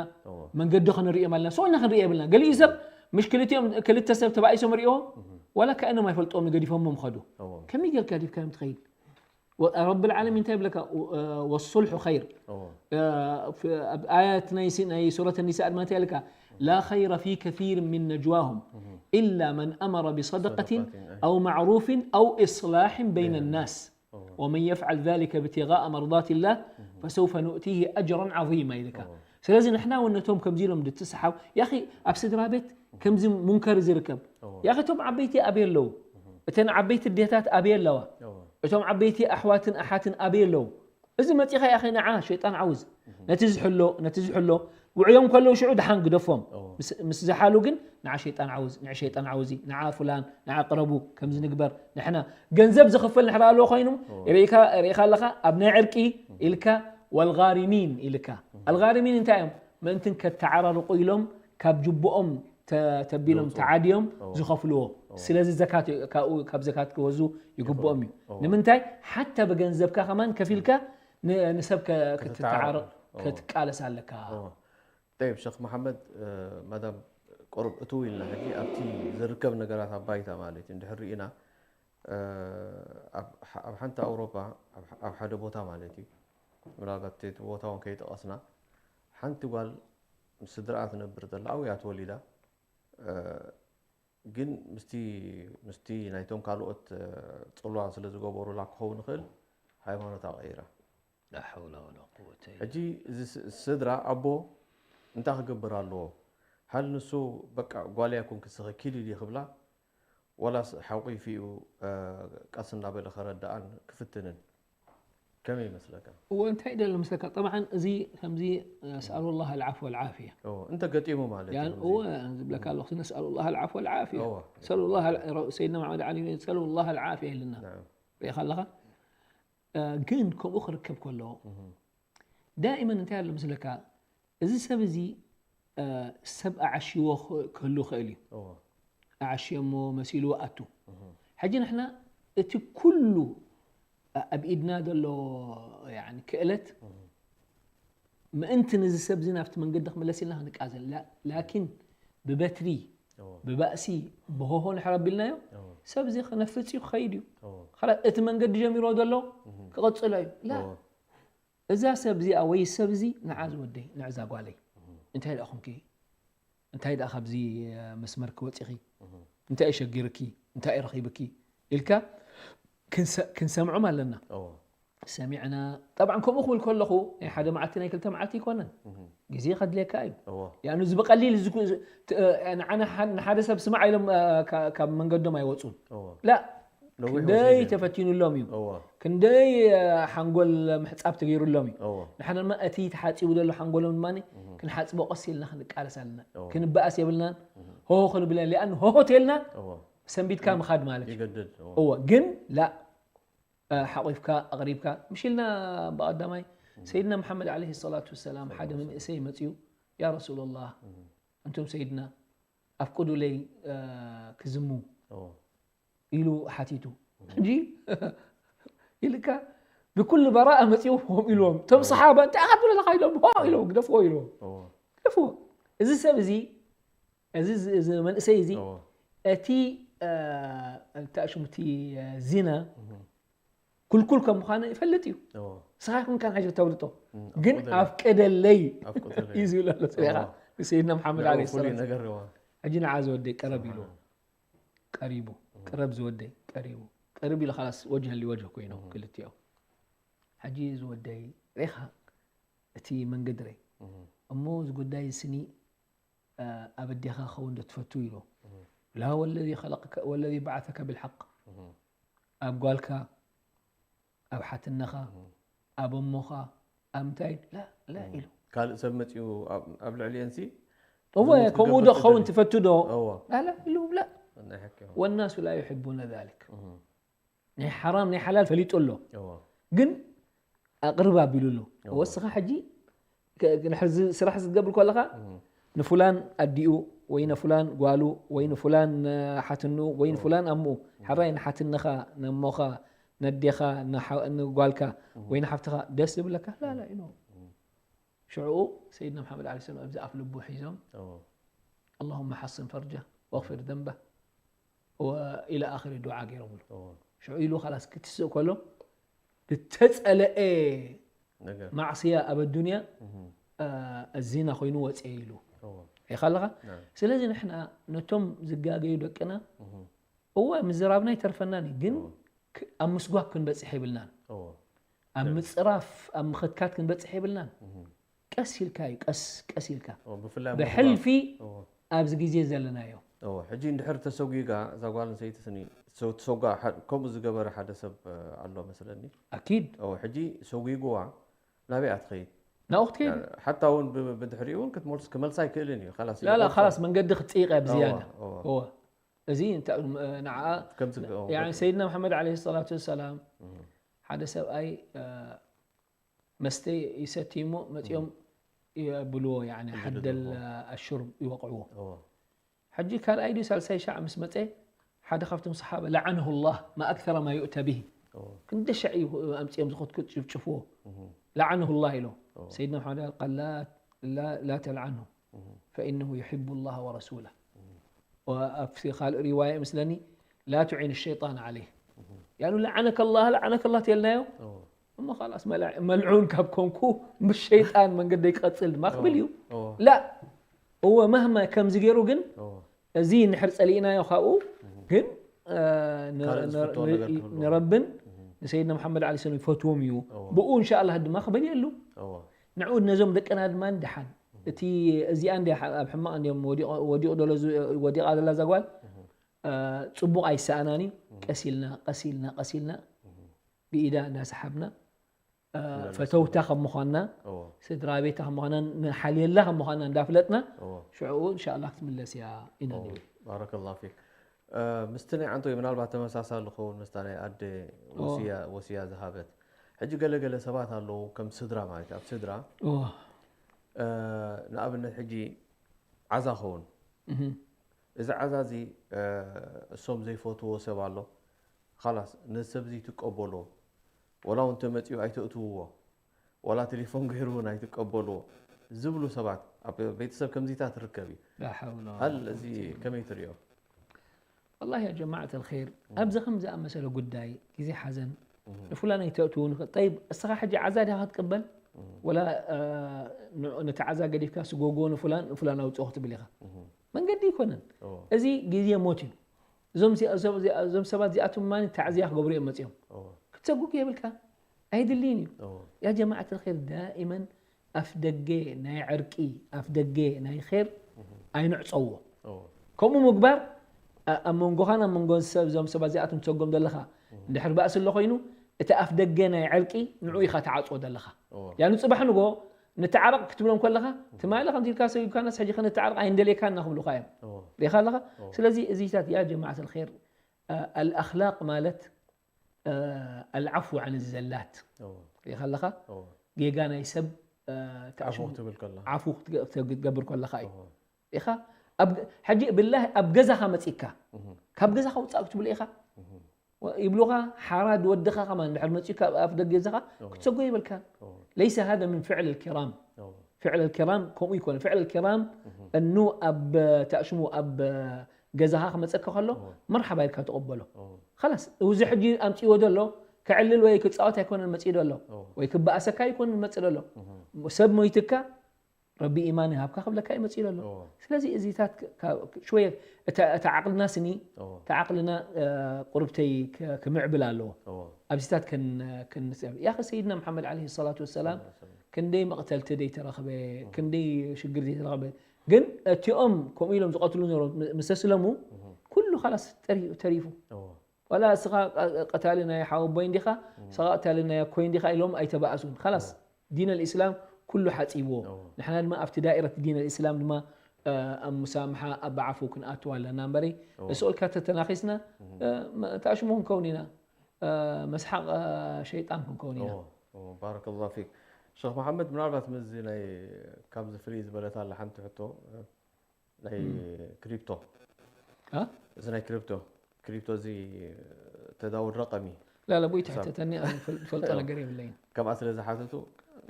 መንገዲ ክንርእዮም ኣለና ሰውና ክንርኢ የብልና ገሊኡ ሰብ ምሽ ክልቲኦም ክልተ ሰብ ተባኢሶም ርእዎ ዋላ ከእኖም ኣይፈልጦም ገዲፎሞም ከዱ ከመይ ጌርካ ዲፍካዮም ትኸይድ ረብ ልዓለሚን እንታይ ይብለካ ወሱልሑ ኸይር ኣብ ኣያት ናይ ሱረት ኒሳ ድማ እንታይ ይብለካ لا خير في كثير من نجواهم إلا من أمر بصدقة أو معروف أو إصلاح بين الناس ومن يفعل ذلك ابتغاء مرضات الله فسوف نؤتيه أجرا عظيما ይልካ ስለዚ ንሕና እውን ነቶም ከምዚ ኢሎም ድትስሓው ያኺ ኣብ ስድራ ቤት ከምዚ ሙንከር ዝርከብ ያኺ እቶም ዓበይቲ ኣበይ ኣለዉ እተን ዓበይቲ ኣዴታት ኣበይ ኣለዋ? እቶም ዓበይቲ ኣሕዋትን ኣሓትን ኣበይ ኣለዉ? እዚ መጺኻ ኢኻ ንዓ ሸይጣን ዓውዝ። ነቲ ዝሕሎ፣ ነቲ ዝሕሎ፣ ውዕዮም ከለዉ ሽዑ ደሓን ግደፎም። ምስ ዝሓሉ ግን ንዓ ሸይጣን ዓውዝ፣ ንዓ ሸይጣን ዓውዚ፣ ንዓ ፍላን፣ ንዓ ቅረቡ፣ ከምዚ ንግበር። ንሕና ገንዘብ ዝኽፈል ንሕና ኣለዎ ኮይኑ፣ ርኢኻ ኣለኻ ኣብ ናይ ዕርቂ ኢልካ ወልጋሪሚን ኢልካ። ኣልጋሪሚን እንታይ እዮም? ምእንትን ከተዓራርቑ ኢሎም ካብ ጅብኦም ተቢሎም ተዓድዮም ዝኸፍልዎ። ስለዚ ዘካት ካብኡ ካብ ዘካት ክወዙ ይግብኦም እዩ። ንምንታይ ሓታ ብገንዘብካ ከማን ከፊልካ ንሰብ ክትተዓረቕ ክትቃለስ ኣለካ። ጠይብ ሸኽ መሓመድ፣ ማዳም ቁሩብ እትው ኢልና ሕጂ ኣብቲ ዝርከብ ነገራት ኣብ ባይታ ማለት እዩ እንድሕር ርኢና ኣብ ሓንቲ ኣውሮጳ ኣብ ሓደ ቦታ ማለት እዩ ምናልባት እቲ ቦታ እውን ከይጠቐስና ሓንቲ ጓል ምስ ስድራኣ ትነብር ዘላ ኣብያ ተወሊዳ ግን ምስቲ ምስቲ ናይቶም ካልኦት ፅልዋ ስለ ዝገበሩላ ክኸውን ይኽእል ሃይማኖታ ቀይራ። لا حول ولا قوة إلا ሕጂ እዚ ስድራ ኣቦ እንታይ ክገብር ኣለዎ? ሃል ንሱ በቃ ጓልያ ኩን ክስኺ ኪሊ ድዩ ክብላ ወላስ ሓቂፊኡ ቀስ እናበለ ከረድኣን ክፍትንን ከመይ ይመስለካ? እወ እንታይ ደሎ መስለካ ጠብዓን እዚ ከምዚ ነስኣሉ ላህ ኣልዓፍ ወልዓፍያ እንተ ገጢሙ ማለት እወ ዝብለካ ኣለኹ ነስኣሉ ላህ ኣልዓፍ ወልዓፍያ ሰሉ ላ ሰይድና መሓመድ ዓሊ ሰሉ ላህ ኣልዓፍያ ኢልና ርኢኻ ኣለኻ ግን ከምኡ ክርከብ ከሎ ዳኢመን እንታይ ኣሎ መስለካ እዚ ሰብ እዚ ሰብ ኣዓሽዎ ክህሉ ይኽእል እዩ ኣዓሽዮሞ መሲሉ ኣቱ ሕጂ ንሕና እቲ ኩሉ ኣብ ኢድና ዘሎ ክእለት ምእንቲ ነዚ ሰብ እዚ ናብቲ መንገዲ ክምለስ ኢልና ክንቃዘል ላኪን ብበትሪ ብባእሲ ብሆሆ ንሕረ ኣቢልናዮ ሰብ እዚ ክነፍፅ እዩ ክኸይድ እዩ እቲ መንገዲ ጀሚሮ ዘሎ ክቐፅሎ እዩ ላ እዛ ሰብ እዚኣ ወይ ሰብ እዚ ንዓ ዝወደይ ንዕዛ ጓለይ እንታይ ደኣ ኹምኪ እንታይ ደኣ ካብዚ መስመርኪ ወፂኺ እንታይ እዩ ሸጊርኪ እንታይ እዩ ረኺብኪ ኢልካ ክንሰምዖም ኣለና ሰሚዕና ጠብዓ ከምኡ ክብል ከለኹ ናይ ሓደ መዓልቲ ናይ ክልተ መዓልቲ ኣይኮነን ግዜ ከድልየካ እዩ ያኑ እዚ ብቀሊል ንሓደ ሰብ ስማዕ ኢሎም ካብ መንገዶም ኣይወፁን ላ ክንደይ ተፈቲኑሎም እዩ ክንደይ ሓንጎል ምሕፃብ ተገይሩሎም እዩ ንሕና ድማ እቲ ተሓፂቡ ዘሎ ሓንጎሎም ድማ ክንሓፅቦ ቀስ ኢልና ክንቃለስ ኣለና ክንበኣስ የብልናን ሆሆ ክንብል ሊኣን ሆሆ ተልና ሰንቢትካ ምኻድ ማለት እዩ ግን ላ ሓቂፍካ ኣቕሪብካ ምሽ ኢልና ብቐዳማይ ሰይድና መሓመድ ዓለይሂ ሰላቱ ወሰላም ሓደ መንእሰይ መፅዩ ያ ረሱላላህ እንቱም ሰይድና ኣፍቅዱለይ ክዝሙ ኢሉ ሓቲቱ ሕጂ ኢልካ ብኩሉ በራእ መፅዎም ኢልዎም እቶም ሰሓባ እንታይ ኢኻ ትብል ኣለኻ ኢሎም ሆ ኢሎም ግደፍዎ ኢልዎም ግደፍዎ እዚ ሰብ እዚ እዚ መንእሰይ እዚ እቲ እንታይ ሽሙ እቲ ዚና ክልኩል ከም ምዃኑ ይፈልጥ እዩ ንስኻ ይኹን ካን ሕጂ ተውልጦ ግን ኣፍቀደለይ እዩ ዝብል ኣሎ ሰይድና መሓመድ ለ ሰላት ሕጂ ንዓ ዝወደይ ቀረብ ኢልዎ ቀሪቡ ቅረብ ዝወደይ ቀሪቡ ቅርብ ኢሉ ኻላስ ወጅሀ ሊወጅህ ኮይኖም ክልቲኦም ሕጂ ዝወደይ ሬኻ እቲ መንገዲ ረይ እሞ እዚ ጉዳይ ስኒ ኣብ ኣዴኻ ኸውን ዶ ትፈቱ ኢሉ ላ ወለዚ ኸለቀከ ወለዚ በዓተከ ብልሓቅ ኣብ ጓልካ ኣብ ሓትነኻ ኣብ እሞኻ ኣብ ምንታይ ላ ላ ኢሉ ካልእ ሰብ መፂኡ ኣብ ልዕሊአንሲ እወ ከምኡ ዶ ክኸውን ትፈቱ ዶ ላ ኢሉ ላ ወናሱ ላ ይሕቡነ ዛሊክ ናይ ሓራም ናይ ሓላል ፈሊጡ ኣሎ ግን ኣቕርብ ኣቢሉ ኣሎ ወስኻ ሕጂ ስራሕ ዝገብር ከለኻ ንፉላን ኣዲኡ ወይ ንፉላን ጓሉ ወይ ንፉላን ሓትንኡ ወይ ንፉላን ኣምኡ ሕራይ ንሓትንኻ ነሞኻ ነዴኻ ንጓልካ ወይ ንሓፍትኻ ደስ ዝብለካ ላላ ኢሉ ሽዑኡ ሰይድና መሓመድ ዓሊ ሰለም ኣብዚ ኣፍ ልቡ ሒዞም اللهم حصن فرجه واغفر ذنبه وإلى آخر دعاء ገይሮምሉ ሽዑ ኢሉ ኻላስ ክትስእ ከሎ ዝተፀለአ ማዕስያ ኣብ ኣዱንያ ዚና ኮይኑ ወፅአ ኢሉ ሪኢኻ ኣለኻ ስለዚ ንሕና ነቶም ዝጋገዩ ደቅና እወ ምዝራብና ይተርፈናን እዩ ግን ኣብ ምስጓግ ክንበፅሕ የብልናን ኣብ ምፅራፍ ኣብ ምኽትካት ክንበፅሕ የብልናን ቀስ ኢልካ እዩ ቀስ ቀስ ኢልካ ብሕልፊ ኣብዚ ግዜ ዘለናዮ እዎ፣ ሕጂ እንድሕር ተሰጒጋ እዛ ጓል ኣንስተይቲ ስኒ፣ ሰው-፣ ተሰጓ-፣ ሓ-፣ ከምኡ ዝገበረ ሓደ ሰብ፣ እ፣ ኣሎ መስለኒ። ኣኪድ እዎ፣ ሕጂ ሰጒግዋ ናበይኣ ትኸይድ? ናብኡ ክትከይድ እዩ። ሓታ እውን ብ-፣ ብድሕሪኡ እውን ክትመልስ-፣ ክመልሳ ኣይክእልን እዩ። ኸላስ ላላ ይኸውፋ። ኸላስ መንገዲ ክትፅይቕ እያ ብዝያዳ እዎ፣ እዎ። እዎ እዚ እንተ ንዓ ከምዚ ክ-፣ እዎ፣ يعني ከምዚ። سيدنا محمد عليه الصلاة والسلام እህ፣ ሓደ ሰብኣይ እ፣ መስተ ይሰትይ እሞ መፂኦም የብልዎ يعني حد ይድልዎ። الشرب ይወቕዕዎ እዎ። ሕጂ ካልኣይ ድዩ ሳልሳይ ሻዕ ምስ መፀ ሓደ ካብቶም ሰሓባ لعنه الله ما أكثر ما يؤتى به እዎ። ክንዲ ሻዕ እዩ ኣምፅኦም ዝኸትኩ ጭፍጭፍዎ እህ፣ لعنه الله ኢሎ እዎ። سيدنا محمد قال لا لا لا تلعنه እህ፣ فإنه يحب الله ورسوله وفي ካልእ رواية ምስለኒ لا تعين الشيطان عليه يعني لعنك الله لعنك الله ተልናዮ እዎ። እሞ خلاص መልع-، መልዑን ካብ ኮንኩ ምስ ሸይጣን መንገደይ ክቐፅል ድማ ክብል እዩ እዎ። لا እወ مهما ከምዚ ገይሩ ግን እዎ። እዚ እንድሕር ፀሊእናዮ ካብኡ ግን እ፣ ን- ካልእ ን- ዝፍትዎ ን- ነገር ክህልዎ። ንረብን ንሰይድና መሓመድ ዓሊ ሰለም ይፈትዎም እዩ እዎ። ብኡ እንሻ ኣላህ ድማ ክበልየሉ እዎ። ንዑ ነዞም ደቅና ድማ ንድሓን እቲ እዚኣ እንዲ ኣብ ሕማቕ እንዲዮም ወዲቑ- ወዲቑ ደሎ ዝ- ወዲቓ ዘላ እዛ ጓል እ፣ ፅቡቕ ኣይሰኣናን እዩ ቀስ ኢልና ቀስ ኢልና ቀስ ኢልና ብኢዳ እንዳሰሓብና እ፣ ፈተውታ ከም ምዃንና እዎ። ስድራ ቤታ ከም ምዃንና ንሓልየላ ከም ምዃንና እንዳፍለጥና እዎ። ሽዕኡ እንሻ ኣላህ ክትምለስ እያ ኢና ንብል ባረከላሁ ፊክ። እ፣ ምስቲ ናይ ዓንቶይ ምናልባት ተመሳሳሊ ክኸውን ምስታ ናይ ኣደ ወሲያ፣ ወሲያ ዝሃበት። ሕጂ ገለ ገለ ሰባት ኣለዉ ከም ስድራ ማለት እዩ። ኣብ ስድራ እዎ። እ፣ ንኣብነት ሕጂ ዓዛ ኸውን። እህ። እዚ ዓዛ እዚ እ፣ እሶም ዘይፈትዎ ሰብ ኣሎ። ኻላስ ነዚ ሰብ እዚ ትቀበሎ። ወላ እውን ተመፅኡ ኣይተእትውዎ። ወላ ቴሌፎን ገይሩ እውን ኣይትቀበልዎ ዝብሉ ሰባት ኣብ ቤተሰብ ከምዚታት ትርከብ እዩ። لا حول ولا ሃል قوة እዚ إلا بالله. ከመይ ትርእዮ? والله يا جماعة الخير ኣብዚ ከም ዝኣመሰለ ጉዳይ ግዜ ሓዘን ንፉላን ኣይተእትውን ጠይብ እስኻ ሕጂ ዓዛ ዲኻ ክትቅበል ወላ እ፣ ን- ነቲ ዓዛ ገዲፍካ ስጎጎ ንፉላን ንፉላን ኣውፅኦ ክትብል ኢኻ መንገዲ ኣይኮነን እዎ፣ እዚ ግዜ ሞት እዩ እዞም ዚ- እዞም ዚ- እዞም ሰባት እዚኣቶም ድማ ታዕዝያ ክገብሩ እዮም መፅኦም እዎ፣ ክትሰጉግ የብልካ ኣይድልይን እዩ እዎ፣ يا جماعة الخير دائما ኣፍ ደገ ናይ ዕርቂ ኣፍ ደገ ናይ ር ኣይንዕፀዎ እዎ፣ ከምኡ ምግባር ኣ- ኣብ መንጎኻን ኣብ መንጎ ሰብ እዞም ሰባት እዚኣቶም ትሰጎም ዘለኻ እንድሕር ባእሲ ኣሎ ኮይኑ እቲ ኣፍ ደገ ናይ ዕርቂ ንዑ ኢኻ ትዓፅዎ ዘለኻ እዎ፣ ያኑ ፅባሕ ንጎ ንተዓረቕ ክትብሎም ከለኻ ትማሊ ከምዚ ኢልካ ሰጊብካናስ ሕጂ ከነተዓረቕ ኣይንደልየካን ኢና ክብሉኻ እዮም እዎ፣ ሪኻ ኣለኻ ስለዚ እዚታት يا جماعة الخير ኣልኣኽላቅ ማለት ኣልዓፉ عن الزلات እዎ፣ ሪኻ ኣለኻ እዎ። ጌጋ ናይ ሰብ እ፣ ዓፉ ተዕሽሙ ክትብል ከለኻ። ዓፉ ክትገ- ክትገብር ከለኻ እዩ እዎ፣ ኢኻ ኣብ ግ- ሕጂ ብላህ ኣብ ገዛኻ መፂካ እህ፣ ካብ ገዛኻ ውፃእ ክትብሎ ኢኻ እህ፣ ይብሉኻ ሓራድ ወድኻ ከማን እንድሕር መፂኡ ካብ ኣፍ ደገ ገዛኻ ክትሰጎ ይብልካ እዎ፣ ليس هذا من فعل الكرام እዎ፣ فعل الكرام ከምኡ ይኮነ فعل الكرام እኑ ኣብ ተዕሽሙ ኣብ ገዛኻ ክመፀካ ከሎ መርሓባ ኢልካ ተቐበሎ እዎ፣ خلاص እዚ ሕጂ ኣምፅዎ ዘሎ ክዕልል ወይ ክፃወት ኣይኮነን መፅኡ ዘሎ እዎ፣ ወይ ክበኣሰካ ኣይኮነን መፅእ ዘሎ እህ፣ ሰብ ሞይትካ ረቢ ኢማን ይሃብካ ክብለካ እዩ መፅኡ ዘሎ እዎ፣ ስለዚ እዚታት ክ- ካብ- ሽወየ እታ እታ ዓቕልና ስኒ እዎ፣ እታ ዓቕልና እ፣ ቁርብተይ ክ- ክምዕብል ኣለዎ እዎ፣ ኣብዚታት ከን- ክንስዕብ ያኸ ሰይድና መሓመድ ዓለይሂ ሰላቱ ወሰላም ክንደይ መቕተልቲ ዘይተረኽበ ክንደይ ሽግር ዘይተረኽበ ግን እቲኦም ከምኡ ኢሎም ዝቐትሉ ነሮም ምስ ተስለሙ ኩሉ ካላስ ተሪ- ተሪፉ እዎ፣ ዋላ እስኻ ቀ- ቀታሊ ናይ ሓወቦይ እንዲኻ እስኻ ቀታሊ ናይ ኣኮይ እንዲኻ ኢሎም ኣይተባእሱን ካላስ ዲን ኣልእስላም ኩሉ ሓፂብዎ እዎ፣ ንሕና ድማ ኣብቲ ዳኢረት ዲን ኣልእስላም ድማ እ፣ ኣብ ሙሳምሓ ኣብ ዓፉ ክንኣትዋ ኣለና እምበሪ እዎ፣ ንስኦልካ ተተናኺስና እ፣ መ- ተኣሽሙ ክንከውን ኢና እ፣ መስሓቕ እ፣ ሸይጣን ክንከውን ኢና እዎ፣ እዎ፣ ባረከላሁ ፊክ። ሸኽ መሓመድ ምናልባት ምስዚ ናይ ካብዚ ፍልይ ዝበለት ኣላ ሓንቲ ሕቶ ናይ ክሪፕቶ እ? እዚ ናይ ክሪፕቶ ክሪፕቶ እዚ ተዳውል ረቐሚ ላላ ቦይ ትሕተተኒ ኣነ ፈልጦ ነገር የብለይን ከምኣ ስለ ዝሓተቱ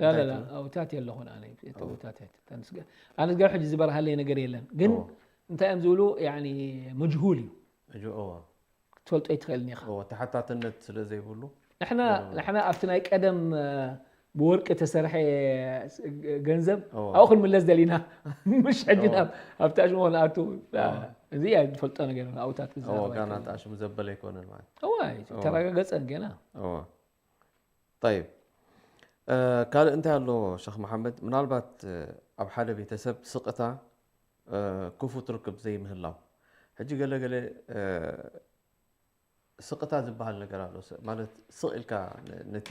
ላላላ ኣውታት የለኹን ኣነ ተውታት ኣይትተንስገ ኣነ ዝገብ ሕጂ ዝበርሃለይ ነገር የለን ግን እዎ። እንታይ እዮም ዝብሉ ያኒ መጅሁል እዩ ሕጂ እዎ ክትፈልጦ ኣይትኽእልን ኢኻ እዎ ተሓታትነት ስለ ዘይብሉ ንሕና ንሕና ኣብቲ ናይ ቀደም እ፣ ብወርቂ ተሰርሐ ገንዘብ እዎ። ኣብኡ ክንምለስ ደሊና ምሽ ሕጂ እዎ። ናብ ኣብቲ ኣሽሞ ክንኣቱ እዚ እያ ዝፈልጦ ነገር ኣውታት እዎ ክዛረብ ጋና ኣይክእልን። ተኣሽሙ ዘበለ ኣይኮነን ማለት እዋይ ተረጋገፀ ገና እዎ طيب ካልእ እንታይ ኣሎ ሸኽ መሓመድ ምናልባት ኣብ ሓደ ቤተሰብ ስቕታ ክፉ ትርክብ ዘይምህላው ሕጂ ገለ ገለ ስቕታ ዝበሃል ነገር ኣሎ። ማለት ስቕ ኢልካ ነቲ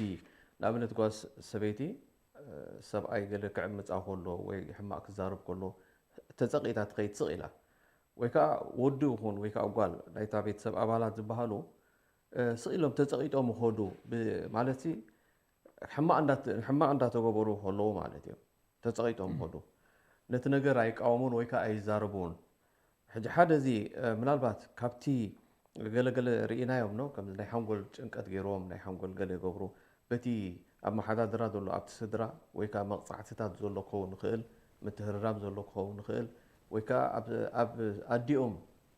ንኣብነት ጓስ ሰበይቲ ሰብኣይ ገለ ክዕምፃ ከሎ ወይ ሕማቕ ክዛረብ ከሎ ተፀቒጣ ትኸይድ ስቕ ኢላ፣ ወይ ከዓ ወዲ ይኹን ወይ ከዓ ጓል ናይታ ቤተሰብ ኣባላት ዝበሃሉ ስቕ ኢሎም ተፀቒጦም ይኸዱ። ማለት ሕማቕ እንዳተገበሩ ከለዉ ማለት እዮም። ተፀቒጦም ይኸዱ። ነቲ ነገር ኣይቃወሙን ወይ ከዓ ኣይዛረቡን። ሕጂ ሓደ እዚ ምናልባት ካብቲ ገለገለ ርኢናዮም ነው ከም ናይ ሓንጎል ጭንቀት ገይሮም ናይ ሓንጎል ገለ ይገብሩ በቲ ኣመሓዳድራ ዘሎ ኣብቲ ስድራ ወይ ከዓ መቕፃዕትታት ዘሎ ክኸውን ይኽእል፣ ምትህርራም ዘሎ ክኸውን ይኽእል፣ ወይ ከዓ ኣብ ኣዲኦም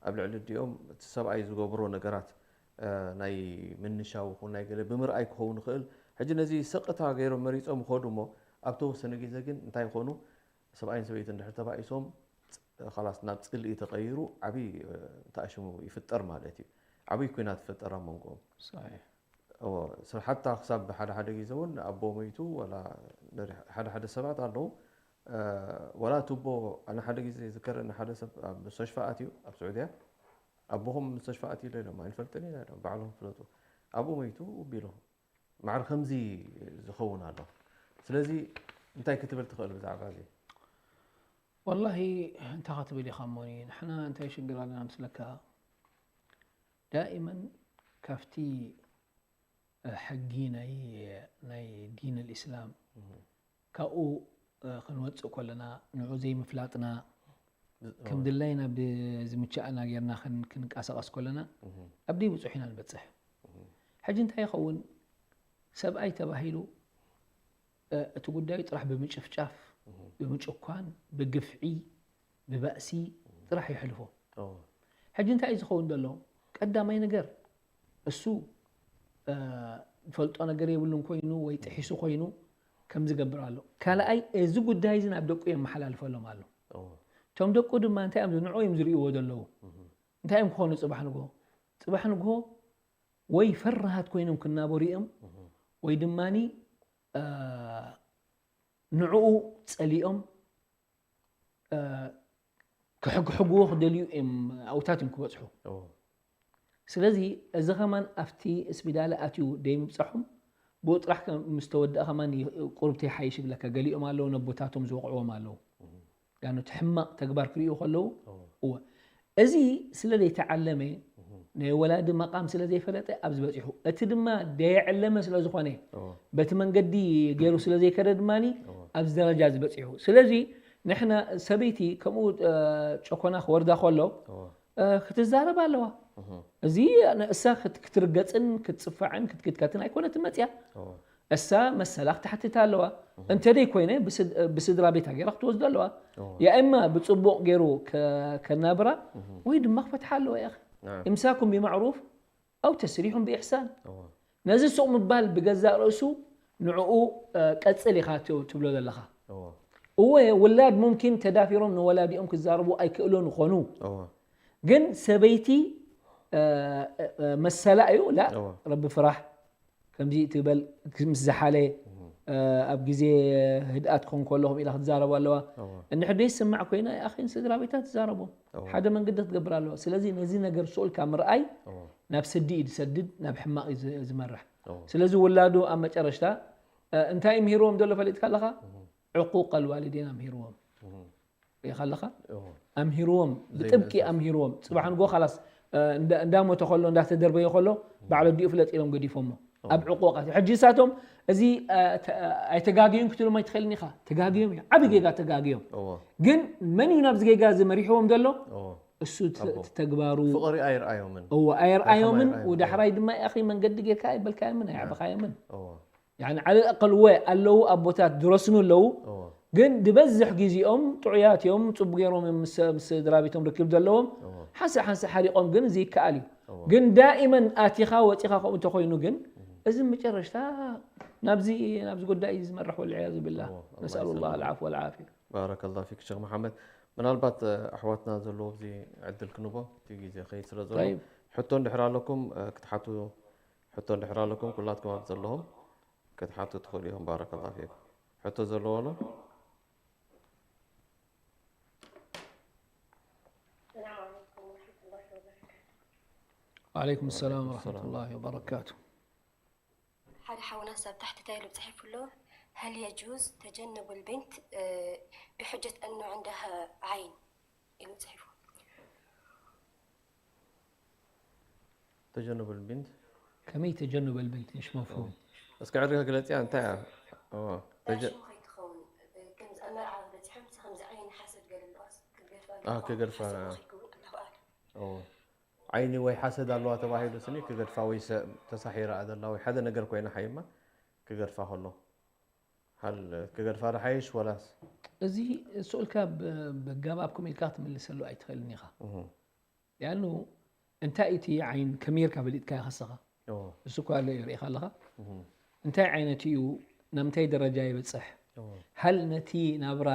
ኣብ ልዕሊ ኣዲኦም እቲ ሰብኣይ ዝገብሮ ነገራት ናይ ምንሻው ይኹን ናይ ገለ ብምርኣይ ክኸውን ይኽእል። ሕጂ ነዚ ስቕታ ገይሮም መሪፆም ይኸዱ እሞ ኣብ ተወሰነ ግዜ ግን እንታይ ይኾኑ? ሰብኣይን ሰበይትን ድሕር ተባኢሶም ላስ ናብ ፅልኢ ተቐይሩ ዓብዪ ተኣሽሙ ይፍጠር ማለት እዩ። ዓብዪ ኩናት ይፍጠር ኣብ መንጎኦም። ሓታ ክሳብ ሓደ ሓደ ግዜ እውን ኣቦ መይቱ ወላ ሓደ ሓደ ሰባት ኣለዉ። ወላ ቱቦ ኣነ ሓደ ግዜ ዝከረኒ ሓደ ሰብ ኣብ ሙስተሽፋ ኣትዩ ኣብ ስዑድያ ኣቦኹም ሙስተሽፋ ኣትዩ ኢሎም ኣይንፈልጥን ኢና ኢሎም ባዕሎም ፍለጡ ኣብኡ መይቱ ቢሎም ማዕር ከምዚ ዝኸውን ኣሎ። ስለዚ እንታይ ክትብል ትኽእል ብዛዕባ እዚ? ወላሂ እንታይ ክትብል ኢኻ እሞኒ ንሕና እንታይ ሽግር ኣለና ምስለካ ዳኢመን ካብቲ ሕጊ ናይ ናይ ዲን ልእስላም ካብኡ ክንወፅእ ከለና ንዑ ዘይምፍላጥና ከም ድላይና ብዝምቻእና ጌርና ክንቀሳቀስ ከለና ኣብ ደይ ብፁሕ ኢና ንበፅሕ ሕጂ እንታይ ይኸውን ሰብኣይ ተባሂሉ እቲ ጉዳዩ ጥራሕ ብምጭፍጫፍ ብምጭኳን ብግፍዒ ብባእሲ ጥራሕ ይሕልፎ ሕጂ እንታይ እዩ ዝኸውን ዘሎ ቀዳማይ ነገር እሱ ዝፈልጦ ነገር የብሉን ኮይኑ ወይ ጥሒሱ ኮይኑ ከም ዝገብር ኣሎ ካልኣይ እዚ ጉዳይ እዚ ናብ ደቁ የመሓላልፈሎም ኣሎ እቶም ደቁ ድማ እንታይ እዮም ንዑ እዮም ዝርእይዎ ዘለዉ እንታይ እዮም ክኾኑ ፅባሕ ንግሆ ፅባሕ ንግሆ ወይ ፈራሃት ኮይኖም ክናበሩ እዮም ወይ ድማ ንዕኡ ፀሊኦም ክሕግሕግዎ ክደልዩ እዮም ኣብታት እዮም ክበፅሑ ስለዚ እዚ ከማን ኣብቲ እስቢዳለ ኣትዩ ደይምብፃሖም ብኡ ጥራሕ ምስ ተወደኣ ከማን ቁርብቲ ይሓይሽ ይብለካ ገሊኦም ኣለዉ ነቦታቶም ዝወቕዕዎም ኣለዉ ያኑ እቲ ሕማቕ ተግባር ክርእዩ ከለዉ እወ እዚ ስለ ዘይተዓለመ ናይ ወላዲ መቃም ስለ ዘይፈለጠ ኣብዚ በፂሑ እቲ ድማ ደየዕለመ ስለ ዝኾነ በቲ መንገዲ ገይሩ ስለ ዘይከደ ድማ ኣብዚ ደረጃ እዚ በፂሑ ስለዚ ንሕና ሰበይቲ ከምኡ ጨኮና ክወርዳ ከሎ ክትዛረብ ኣለዋ እዚ እሳ ክትርገፅን ክትፅፋዕን ክትክትከትን ኣይኮነትን መፅያ እሳ መሰላ ክትሓትት ኣለዋ እንተ ደይ ኮይነ ብስድራ ቤታ ገይራ ክትወስዶ ኣለዋ ያ እማ ብፅቡቕ ገይሩ ከናብራ ወይ ድማ ክፈትሓ ኣለዋ ያ እምሳኩም ብማዕሩፍ ኣው ተስሪሑም ብኢሕሳን ነዚ ሱቕ ምባል ብገዛእ ርእሱ ንዕኡ ቀፅል ኢኻ ትብሎ ዘለኻ እወ ውላድ ሙምኪን ተዳፊሮም ንወላዲኦም ክዛረቡ ኣይክእሉን ይኾኑ ግን ሰበይቲ መሰላ እዩ ላ ረቢ ፍራሕ ከምዚ ትበል ምስ ዝሓለ ኣብ ግዜ ህድኣት ክኾን ከሎ ከምኡ ኢላ ክትዛረቡ ኣለዋ እንድሕር ደይስማዕ ኮይና ኣኺን ስድራ ቤታ ትዛረቦም ሓደ መንገዲ ክትገብር ኣለዋ ስለዚ ነዚ ነገር ስኡልካ ምርኣይ ናብ ስዲ እዩ ዝሰድድ ናብ ሕማቕ እዩ ዝመርሕ ስለዚ ውላዱ ኣብ መጨረሽታ እንታይ ምሂርዎም ዘሎ ፈሊጥካ ኣለኻ ዕቁቅ ኣልዋሊዴን ኣምሂርዎም ሪኢኻ ኣለኻ ኣምሂርዎም ብጥብቂ ኣምሂርዎም ፅባሕ ንጎ ካላስ እንዳሞተ ከሎ እንዳተደርበየ ከሎ ባዕሉ ዲኡ ፍለጥ ኢሎም ገዲፎሞ ኣብ ዕቁቃት ሕጂ እሳቶም እዚ ኣይተጋግዩን ክትብሎም ኣይትኽእልን ኢኻ ተጋግዮም እዩ ዓብ ጌጋ ተጋግዮም ግን መን እዩ ናብዚ ጌጋ እዚ መሪሕዎም ዘሎ እሱ ተግባሩ ፍቕሪ ኣይርኣዮምን እዎ ኣይርኣዮምን ዳሕራይ ድማ ያኺ መንገዲ ጌርካ ኣይበልካዮምን ኣይዓበኻዮምን ያኒ ዓለ ኣቀል ወ ኣለዉ ኣቦታት ድረስኑ ኣለዉ ግን ዝበዝሕ ግዜኦም ጥዑያት እዮም ፅቡ ገይሮም እዮም ምስ ስድራ ቤቶም ርክብ ዘለዎም ሓንሳእ ሓንሳእ ሓሪቆም ግን እዚ ይከኣል እዩ ግን ዳኢመን ኣቲኻ ወፂኻ ከምኡ እንተኮይኑ ግን እዚ መጨረሽታ ናብዚ ናብዚ ጉዳይ እዩ ዝመርሕ ወልዕያዙ ብላ ነስኣሉ ላ ልዓፍ ወልዓፍያ ባረከላ ፊክ ሸክ መሓመድ ምናልባት ኣሕዋትና ዘለዎ እዚ ዕድል ክንቦ እቲ ግዜ ከይድ ስለ ዘሎ ሕቶ እንድሕር ኣለኩም ክትሓቱ ሕቶ እንድሕር ኣለኩም ኩላትኩም ኣብ ዘለኹም ክትሓቱ ትኽእሉ ኢኹም ባረከላ ፊኩም ሕቶ ዘለዎ ኣሎ السلام عليكم ورحمة وعليكم السلام ورحمة الله وبركاته. ሓደ ሓውና ሳብ ታሕቲ እንታይ ኢሉ ጽሒፉ ኣሎ? هل يجوز تجنب البنت ብحجة أنه عندها عين ኢሉ ጽሒፉ። تجنب البنت ከመይ ተጀኑበል ብንት ንሽ መፍሁም እስኪ ዕሪ ክግለጽያ እንታይ እያ ሽሙ ከይትኸውን ከምዚ ኣብ መርዓ በጺሖም ስ ከምዚ ዓይኒ ሓሰድ ገለ ኣለዋስ ክገድፋ ክገድፋ ዓይኒ ወይ ሓሰድ ኣለዋ ተባሂሉ ስኒ ክገድፋ ወይ ተሳሒራ ዘላ ወይ ሓደ ነገር ኮይና ሓይማ ክገድፋ ከሎ ሃል ክገድፋ ዶ ሓይሽ ወላስ እዚ ስኡልካ ብጋባብ ከም ኢልካ ክትምልሰሉ ኣይትኽእልን ኢኻ ሊኣኑ እንታይ እቲ ዓይን ከመይ ጌርካ ፈሊጥካዮ ከስኻ እሱ እኳ ኣሎ እዩ ርኢኻ ኣለኻ እንታይ ዓይነት እዩ ናብ ምንታይ ደረጃ ይበፅሕ ሃል ነቲ ናብራ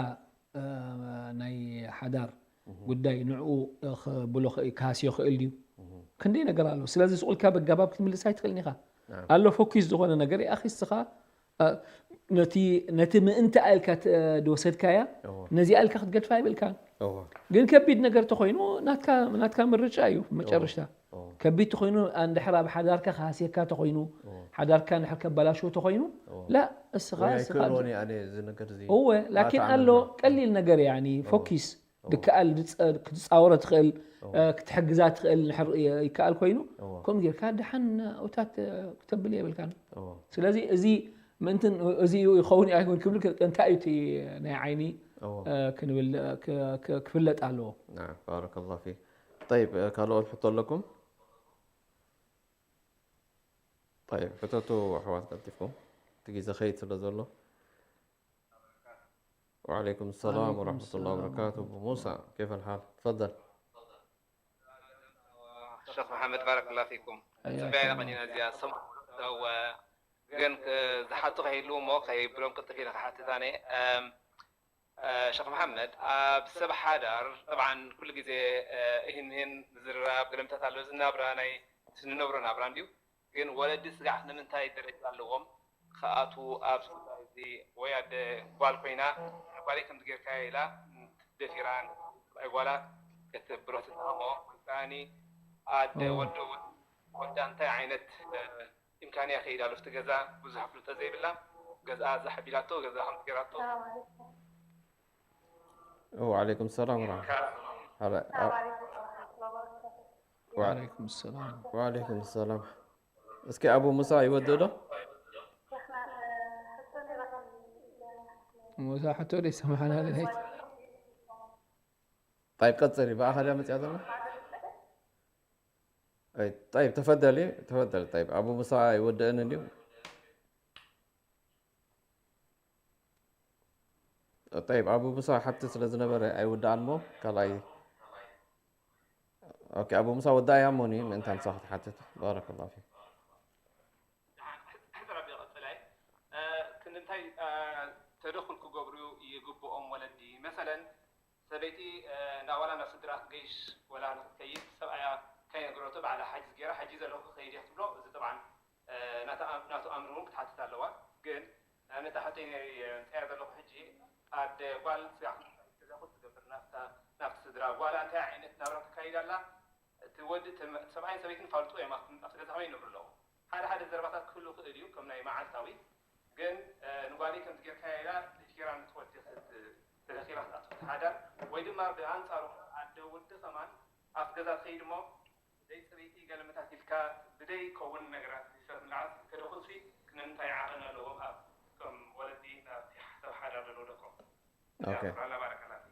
ናይ ሓዳር ጉዳይ ንዕኡ ክብሎ ክሃስዮ ክእል ድዩ ክንደይ ነገር ኣሎ ስለዚ ስቁልካ በጋባብ ክትምልስ ኣይትኽእልን ኢኻ ኣሎ ፎኪስ ዝኾነ ነገር ኣኺስኻ ነቲ ምእንቲ ኣልካ ድወሰድካያ ነዚ ኣልካ ክትገድፋ ይብልካ ግን ከቢድ ነገር ተኮይኑ ናትካ ምርጫ እዩ መጨረሽታ ከቢድ ተኮይኑ እንድሕር ኣብ ሓዳርካ ክሃስየካ ተኮይኑ ሓዳርካ ንድሕር ከበላሽዎ ተኮይኑ ላ እስኻ እስኻ እወ ላኪን ኣሎ ቀሊል ነገር ያኒ ፎኪስ ድከኣል ክትፃወሮ ትኽእል ክትሕግዛ ትኽእል ይከኣል ኮይኑ ከምኡ ጌርካ ደሓን ኡታት ክተብል የብልካን ስለዚ እዚ ምእንትን እዚ ይኸውን ኣይኮን ክብል እንታይ እዩ እቲ ናይ ዓይኒ ክንብል ክፍለጥ ኣለዎ ባረከላ ፊክ طيب ካልኦት ሕቶ ኣለኩም طيب ሕተቱ ኣሕዋት ቀልጢፍኩም እቲ ግዜ ኸይድ ስለ ዘሎ وعليكم السلام ورحمة الله وبركاته أبو موسى كيف الحال تفضل ሸኽ መሓመድ ባረከላ ፊኩም ጽበያ ኢና ቀኒና እዚኣ ሰም ግን ዝሓቱ ከይህልዉ እሞ ከይብሎም ቅልጥፍ ኢለ ክሓትት ኣነ ሸኽ መሓመድ ኣብ ሰብ ሓዳር ጠብዓን ኩሉ ግዜ እህን ምህን ምዝርራብ ገለምታት ኣሎ እዚ ናብራ ናይ ስንነብሮ ናብራ እንድዩ ግን ወለዲ ስጋዕ ንምንታይ ደረጃ ኣለዎም ክኣትዉ ኣብዚ ጉዳይ እዚ ወይ ኣደ ጓል ኮይና ጓለይ ከምዚ ጌርካዮ ኢላ ደፊራ ሰብኣይ ጓላ ከተብሮ ትጥሃሞ ወይ ከዓኒ ኣደ ወዲ እውን ወዳ እንታይ ዓይነት ኢምካንያ ከይድ ኣሎ ኣብቲ ገዛ ብዙሕ ኣፍልጦ ዘይብላ ገዝኣ ዛሕ ቢላቶ ገዛ ከምዚ ጌራቶ وعليكم السلام ورحمة وعليكم السلام وعليكم السلام እስኪ ኣቡ ሙሳ ይወድእ ዶ ሙሳ ሕቶ ደይ ሰማዕና ለለይት طيب ቀጽሪ ብኣኻ ድያ መጽያ ዘላ طيب تفضلي تفضلي طيب ኣቡ ሙሳ ይወድእን እንዲዩ طيب ኣቡ ሙሳ ሓቲ ስለ ዝነበረ ኣይውዳኣን ሞ ካልኣይ ኦኬ ኣቡ ሙሳ ወዳእያ ሞኒ ምእንታ ንሳ ክትሓትት ባረከላ ፊክ ክንዲ እንታይ ተደኹል ክገብሩ ይግብኦም ወለዲ መሰለን ሰበይቲ ናባላ ናብ ስድራ ክትገይሽ ወላ ንክትከይድ ሰብኣያ ከይነግረቶ ባዕላ ሓጅዝ ገይራ ሓጂ ዘለኹ ክኸይድ እያ ክትብሎ እዚ ጥብዓን ናቱ ኣምር እውን ክትሓትት ኣለዋ ግን ንኣብነት ኣሕተይ ኣምፅኣያ ዘለኹ ሕጂ ኣደ ጓል ስራሕ ገዛ ኩሉ ትገብር ናብቲ ስድራ ጓላ እንታይ ዓይነት ናብራ ተካይድ ኣላ እቲ ወዲ ሰብኣይን ሰበይትን ፋልጡ እዮም ኣብቲ ገዛ ከመይ ይነብሩ ኣለዉ ሓደ ሓደ ዘረባታት ክህሉ ክእል እዩ ከም ናይ መዓልታዊ ግን ንጓለይ ከምዚ ጌርካያ ኢላ ልጅ ጌራ ንትወዲ ተደኺላ ክትኣቱ ሓዳር ወይ ድማ ብኣንፃሩ ኣደ ወዲ ከማን ኣብቲ ገዛ ትኸይድ እሞ ብደይ ፅሪቲ ገለመታት ኢልካ ብደይ ከውን ነገራት ይፈት ምልዓል ከደኹንሲ ክንምንታይ ዓቐን ኣለዎም ኣብ ከም ወለዲ ናብቲ ሰብ ሓዳር ዘለዎ ደቆም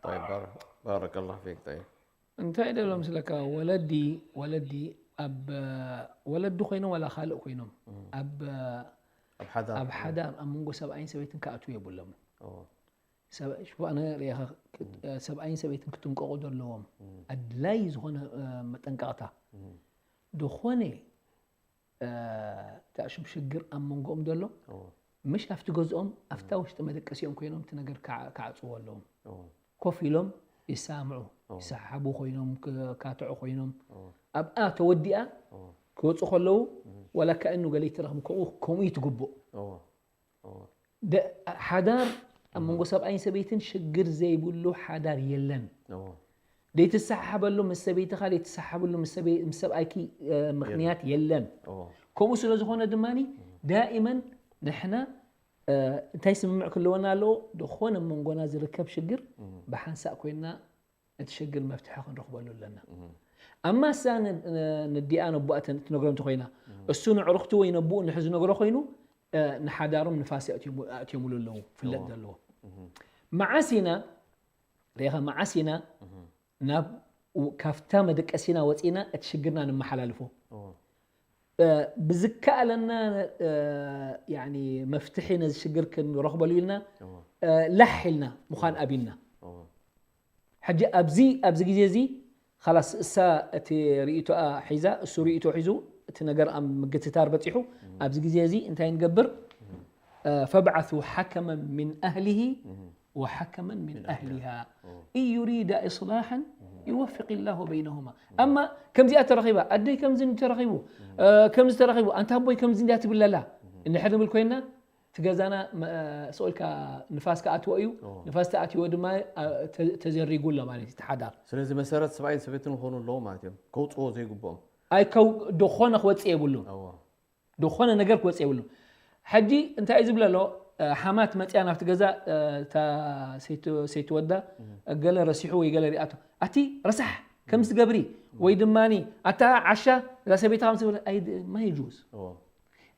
طيب بارك الله فيك طيب እንታይ ደሎ ምስለካ ወለዲ ወለዲ ኣብ ወለዲ ኮይኖም ዋላ ካልእ ኮይኖም ኣብ ኣብ ሓዳር ኣብ መንጎ ሰብኣይን ሰበይትን ክኣትዉ የብሎምን ኣነ ሪኢኻ ሰብኣይን ሰበይትን ክጥንቀቑ ዘለዎም ኣድላይ ዝኾነ መጠንቀቕታ ዝኾነ እታ ሽም ሽግር ኣብ መንጎኦም ዘሎ ምሽ ኣብቲ ገዝኦም ኣብታ ውሽጢ መደቀሲኦም ኮይኖም እቲ ነገር ክዓፅዎ ኣለዎም ኮፍ ኢሎም ይሰማምዑ ይሰሓሓቡ ኮይኖም ክካትዑ ኮይኖም ኣብኣ ተወዲኣ ክወፁ ከለዉ ዋላ ካእኑ ገለ ይትረኽም ከምኡ እዩ ትግቡእ ሓዳር ኣብ መንጎ ሰብኣይን ሰበይትን ሽግር ዘይብሉ ሓዳር የለን ዘይትሰሓሓበሉ ምስ ሰበይትኻ ዘይትሰሓሓበሉ ምስ ሰበይ- ምስ ሰብኣይኪ እ፣ ምኽንያት የለን። እዎ ከምኡ ስለ ዝኾነ ድማ ዳኢመን ንሕና እ፣ እንታይ ስምምዕ ክህልወና ኣለዎ? ዝኾነ መንጎና ዝርከብ ሽግር ብሓንሳእ ኮይና እቲ ሽግር መፍትሒ ክንረኽበሉ ኣለና። ኣማ እሳ ን- ንዲኣ ነቦኣ እተ- ትነግሮ እንተኮይና እሱ ንዕሩኽቱ ወይ ነቦኡ ንሕ ዝነግሮ ኮይኑ እ፣ ንሓዳሮም ንፋስ ኣእትዮም- ኣእትዮምሉ ኣለዉ ፍለጥ ዘለዎ። መዓስ ኢና ርኢኻ መዓስ ኢና ናብ ካብታ መደቀሲና ወፂና እቲ ሽግርና ንመሓላልፎ እዎ እ፣ ብዝከኣለና እ፣ ያኒ መፍትሒ ነዚ ሽግር ክንረኽበሉ ኢልና እዎ እ፣ ላሕ ኢልና ምዃን ኣቢልና እዎ ሕጂ ኣብዚ ኣብዚ ግዜ እዚ ላስ እሳ እቲ ርእቶኣ ሒዛ እሱ ርእቶ ሒዙ እቲ ነገር ኣብ ምግትታር በፂሑ ኣብዚ ግዜ እዚ እንታይ ንገብር እ፣ فابعثوا حكما من أهله وحكما من أهلها إن يريدا إصلاحا يوفق الله بينهما ኣማ ከምዚኣ ተረኺባ ኣደይ ከምዚ ተረኺቡ እ፣ ከምዚ ተረኺቡ ኣንታ ኣቦይ ከምዚ እንዲያ ትብል ኣላ እንድሕር ንብል ኮይና እቲ ገዛና መ- ስኦልካ ንፋስ ክኣትዎ እዩ እዎ። ንፋስ ተኣትዎ ድማ እ፣ ተ- ተዘሪጉ ኣሎ ማለት እዩ እቲ ሓዳር ስለዚ መሰረት ሰብኣይን ሰበይትን ክኾኑ ኣለዎ ማለት እዮም። ከውፅዎ ዘይግብኦም ኣይከው ዝኾነ ክወፅእ የብሉን እዎ ዝኾነ ነገር ክወፅእ የብሉን ሕጂ እንታይ እዩ ዝብል ኣሎ እ፣ ሓማት መፅያ ናብቲ ገዛ እ፣ እታ ሰይቲ- ሰይቲ ወዳ ገለ ረሲሑ ወይ ገለ ሪኣቶ ኣቲ ረሳሕ ከምዚ ትገብሪ ወይ ድማ ኣታ ዓሻ እዛ ሰበይታ ከም ዝብል ኣይ- ማ ይጁዝ እዎ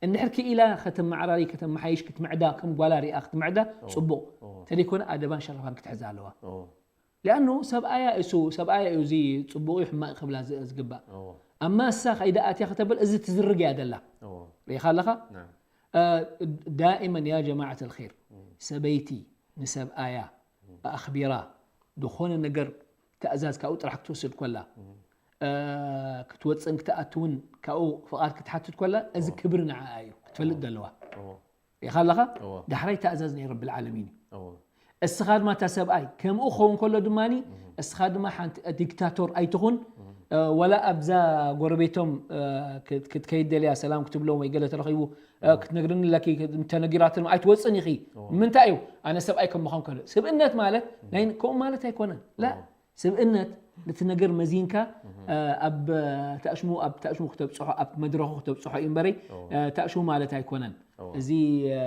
እንድሕር ክኢላ ከተመዓራሪ ከተመሓይሽ ክትምዕዳ ከም ጓላ ሪኣ ክትምዕዳ ፅቡቕ እዎ ተደይኮነ ኣደባን ሸረፋን ክትሕዛ ኣለዋ እዎ ሊኣኑ ሰብኣያ እሱ ሰብኣያ እዩ እዚ ፅቡቕ እዩ ሕማቕ ክብላ ዝ- ዝግባእ እዎ ኣብ ማሳ ከይዳ ኣትያ ከተብል እዚ ትዝርግ እያ ደላ እዎ ርኢኻ ኣለኻ ናም ዳኢመን ያ ጀማዓት ልር ሰበይቲ ንሰብኣያ ኣኽቢራ ዝኾነ ነገር ትእዛዝ ካብኡ ጥራሕ ክትወስድ ኮላ ክትወፅእን ክትኣትውን ካብኡ ፍቓድ ክትሓትት ኮላ እዚ ክብሪ ንዓኣ እዩ ክትፈልጥ ዘለዋ እዎ ርኢኻ ኣለኻ እዎ ዳሕራይ ትእዛዝ ናይ ረቢ ዓለሚን እዩ እዎ እስኻ ድማ እታ ሰብኣይ ከምኡ ክኸውን ከሎ ድማ እስኻ ድማ ሓንቲ ዲክታቶር ኣይትኹን እ፣ ወላ ኣብዛ ጎረቤቶም እ፣ ክት- ክትከይድ ደልያ ሰላም ክትብሎም ወይ ገለ ተረኺቡ እ፣ ክትነግርኒ ኣለኪ ተነጊራትም ኣይትወፅን ኢኺ ንምንታይ እዩ ኣነ ሰብኣይ ከም ምዃን ከሎ ስብእነት ማለት ናይ ከምኡ ማለት ኣይኮነን ላ ስብእነት ነቲ ነገር መዚንካ እ፣ ኣብ ተእሽሙ ኣብ ተእሽሙ ክተብፅሖ ኣብ መድረኹ ክተብፅሖ እዩ እምበረይ እ፣ ተእሽሙ ማለት ኣይኮነን እዎ። እዚ እ፣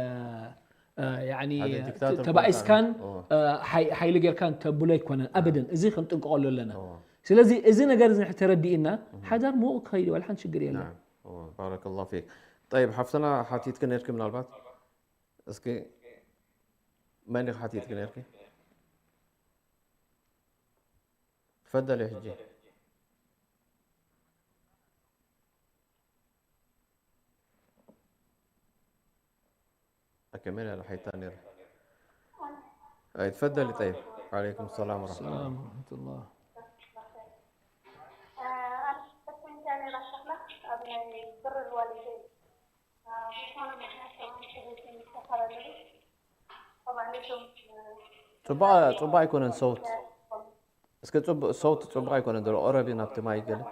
እ፣ ያኒ ሓደ ዲክታተር ተባኢስካን ኮንካ፣ እዎ። እ፣ ሓይ- ሓይሊ ጌርካን ተብሎ ኣይኮነን ኣበደን እዚ ክንጥንቀቐሉ ኣለና እዎ። ስለዚ እዚ ነገር እዚ ተረዲእና ሓዳር ምውቕ ክኸይድ ዋላ ሓንቲ ሽግር የለን ናም እዎ ባረከላሁ ፊክ። ጠይብ ሓፍትና ሓቲትኪ ነርኪ ምናልባት እስኪ መን ኢኺ ሓቲትኪ ነርኪ? تفضلي ሕጂ أكمل على حيتان يرى. أي تفضلي طيب. عليكم السلام ورحمة الله. ሰላም ወረሕመቱላህ ኣነ ሕቶይ እንታይ ነይራ ሸኽና ኣብ ናይ ብር ዝዋሊደይ ብዝኾነ ምክንያት ሰብኣይን ሰበይትን ዝተፈላለዩ ጠብዓ ነቶም ፅቡቕ ፅቡቕ ኣይኮነን ሰውት እስከ ፅቡቕ ሰውት ፅቡቕ ኣይኮነን ዘሎ ኦረቢ ናብቲ ማይ ገለ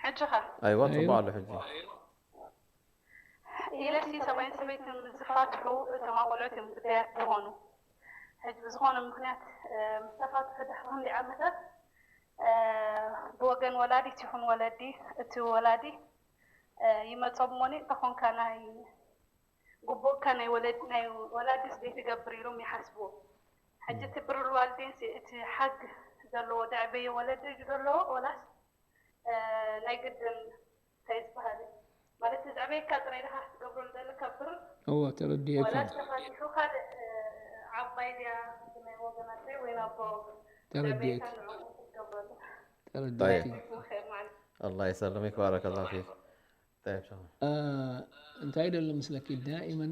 ሕጂ ኸ ኣይዋ ፅቡቕ ኣሎ ሕጂ ኢለሲ ሰብኣይን ሰበይትን ምስ ዝፋትሑ እቶም ኣቆልዑት እዮም ግዳያት ዝኾኑ ሕጂ ብዝኾነ ምክንያት ምስ ተፋትሑ ድሕሪ ክንደይ ዓመታት ብወገን ወላዲት ይኹን ወለዲ እቲ ወላዲ ይመጾም እሞኒ እንተኾንካ ናይ ግቡእካ ናይ ወለድ ናይ ወላድስ ዘይትገብር ኢሎም ይሓስብዎ። ሕጂ እቲ ብርር ዋልዴንሲ እቲ ሓግ ዘለዎ ደዕበየ ወለዲ እዩ ዘለዎ ወላስ ናይ ግድን እንታይ ዝበሃል ማለት ዘዕበየካ ጥራይ ድኻ ክትገብረሉ ዘለካ ብር እዎ ተረዲኤካ ወላስ ተፋቲሑ ካልእ ዓባይ ድያ ብናይ ወገናተይ ወይ ናብ ወገን ተረዲኤክ ዘዕበየካ ንዕኡ ክትገብረሉ ተረዲኤክ ምኽር ማለት الله يسلمك بارك الله فيك. طيب شغل. እንታይ ደሎ ምስለኪ ዳኢመን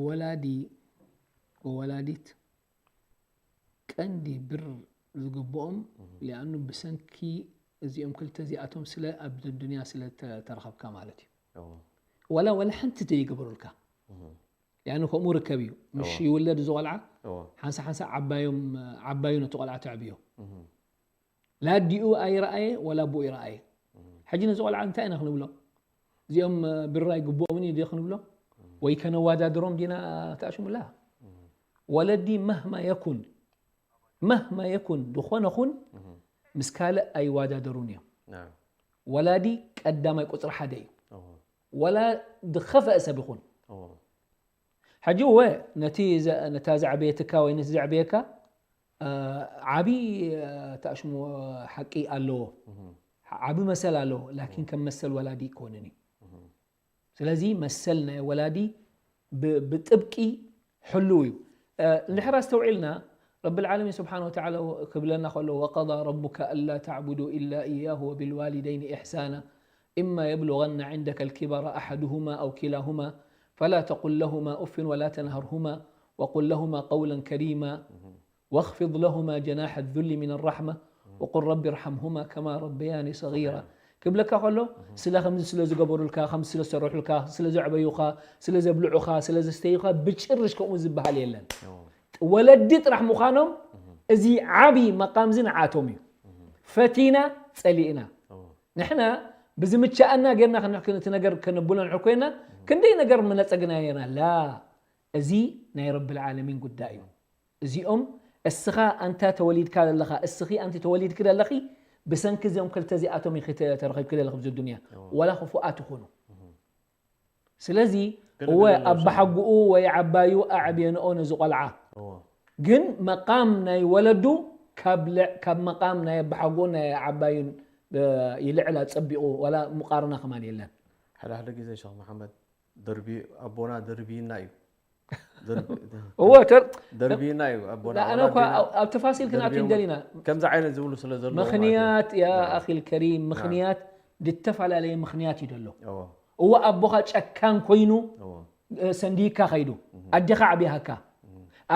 ወላዲ ወላዲት ቀንዲ ብር ዝግብኦም ሊኣኑ ብሰንኪ እዚኦም ክልተ እዚኣቶም ስለ ኣብ ዱንያ ስለ ተረኸብካ ማለት እዩ أوه. ወላ ወላ ሓንቲ ዘይገበሩልካ ሊኣኑ ከምኡ ርከብ እዩ ምሽ ይውለድ እዚ ቆልዓ أوه. ሓንሳ ሓንሳ ዓባዮም ዓባዩ ነቲ ቆልዓ ተዕብዮ مهم. ላዲኡ ኣይረኣየ ወላ ኣቦኡ ይረኣየ ሕጂ ነዚ ቆልዓ እንታይ ኢና ክንብሎ እዚኦም ብር ኣይግብኦምን እዩ ዶ ክንብሎ ወይ ከነዋዳድሮም ዲና ተኣሽሙላ ወለዲ መህማ የኩን መህማ የኩን ዝኾነ ኹን ምስ ካልእ ኣይወዳደሩን እዮም። ወላዲ ቀዳማይ ቁፅሪ ሓደ እዩ። ወላ ዝኸፈአ ሰብ ይኹን። ሕጂ እወ ነቲ ነታ ዘዕበየትካ ወይ ነቲ ዘዕበየካ ዓብዪ ተኣሽሙ ሓቂ ኣለዎ። ዓቢ መሰል ኣለዎ ላኪን ከም መሰል ወላዲ ኣይኮነን እዩ። ስለዚ መሰል ናይ ወላዲ ብጥብቂ ሕልው እዩ። እንድሕር ኣስተውዒልና ረቢ ልዓለሚን ስብሓን ወተዓላ ክብለና ከሎ وقضى ربك ألا تعبدوا إلا إياه وبالوالدين إحسانا إما يبلغن عندك الكبر أحدهما أو كلاهما فلا تقل لهما أف ولا تنهرهما وقل لهما قولا كريما واخفض لهما جناح الذل من الرحمة وقل رب ارحمهما كما ربياني صغيرا ክብለካ ከሎ ስለ ከምዚ ስለ ዝገበሩልካ ከምዚ ስለ ዝሰርሑልካ ስለ ዘዕበዩኻ ስለ ዘብልዑኻ ስለ ዘስተዩኻ ብጭርሽ ከምኡ ዝበሃል የለን። ወለዲ ጥራሕ ምዃኖም እዚ ዓቢ መቃምዚ ንዓቶም እዩ። ፈቲና ጸሊእና ንሕና ብዝምቻኣና ጌርና እቲ ነገር ከነብሎ ንሕር ኮይና ክንደይ ነገር ምነጸግና ጌርና ላ እዚ ናይ ረቢ ልዓለሚን ጉዳይ እዩ። እዚኦም እስኻ ኣንታ ተወሊድካ ዘለኻ እስኺ ኣንቲ ተወሊድኪ ዘለኺ ብሰንኪ እዚኦም ክልተ እዚኣቶም ኢኺ ተረኺብኪ ዘለኺ ብዚ ዱንያ ዋላ ክፉኣት ይኹኑ። ስለዚ እወ ኣባሓጉኡ ወይ ዓባዩ ኣዕብየንኦ ነዚ ቆልዓ ግን መቃም ናይ ወለዱ ካብ መቃም ናይ ኣባሓጉኡን ናይ ዓባዩን ይልዕል ኣጸቢቑ ዋላ ሙቃርና ከማን የለን። ሓደ ሓደ ግዜ ሸኽ መሓመድ ደርቢ ኣቦና ደርቢና እዩ። እወ ደርቢና እዩ ኣቦና ኣነ እኳ ኣብ ተፋሲል ክንኣት እንደሊና ከምዚ ዓይነት ዝብሉ ስለ ዘለዉ ምኽንያት ያ ኣኺል ከሪም ምኽንያት ዝተፈላለየ ምኽንያት እዩ ደሎ። እወ ኣቦኻ ጨካን ኮይኑ ሰንዲካ ከይዱ ኣዴኻ ዓብያሃካ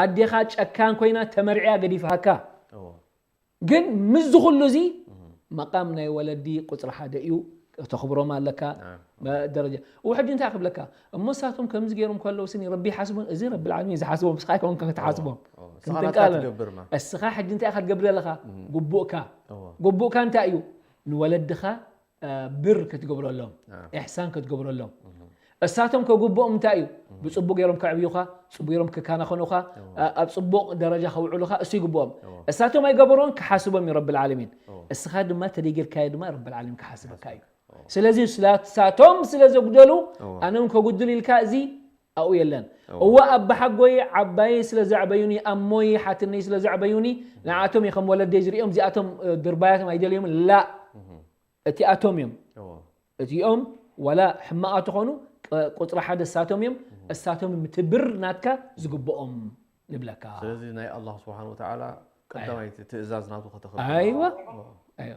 ኣዴኻ ጨካን ኮይና ተመርዕያ ገዲፋሃካ ግን ምስዚ ኩሉ እዚ መቃም ናይ ወለዲ ቁፅሪ ሓደ እዩ። ተኽብሮም ኣለካ ደረጃ እው ሕጂ እንታይ ክብለካ እሞ ሳቶም ከምዚ ገይሮም ከለዉ ስኒ ረቢ ይሓስቦም እዚ ረቢ ልዓለሚን ዝሓስቦም እስኻ ኣይኮንካ ክትሓስቦም ክንትንቃለ እስኻ ሕጂ እንታይ ኢኻ ትገብር ኣለኻ ግቡእካ ግቡእካ እንታይ እዩ ንወለድኻ ብር ክትገብረሎም ኢሕሳን ክትገብረሎም እሳቶም ከግብኦም እንታይ እዩ ብፅቡቅ ገይሮም ከዕብዩኻ ፅቡቅ ገይሮም ክከናኸኑኻ ኣብ ፅቡቅ ደረጃ ከውዕሉኻ እሱ ይግብኦም እሳቶም ኣይገበሮን ክሓስቦም እዩ ረቢ ልዓለሚን እስኻ ድማ ተደይጌርካዮ ድማ ረቢ ልዓለሚን ክሓስበካ እዩ ስለዚ እሳቶም ስለ ዘጉደሉ ኣነ እውን ከጉድል ኢልካ እዚ ኣብኡ የለን እወ ኣባሓጎይ ዓባየይ ስለ ዘዕበዩኒ ኣሞይ ሓትነይ ስለ ዘዕበዩኒ ንዓቶም እየ ከም ወለደይ ዝሪኦም እዚኣቶም ድርባያቶም ኣይደልዮምን ላእ እቲኣቶም እዮም እቲኦም ዋላ ሕማቓት ይኾኑ ቁፅሪ ሓደ እሳቶም እዮም እሳቶም እዮም እቲ ብር ናትካ ዝግብኦም ንብለካ ስለዚ ናይ ኣላህ ስብሓን ወተዓላ ቀዳማይ ትእዛዝ ናቱ ከተኽብር ኣይዋ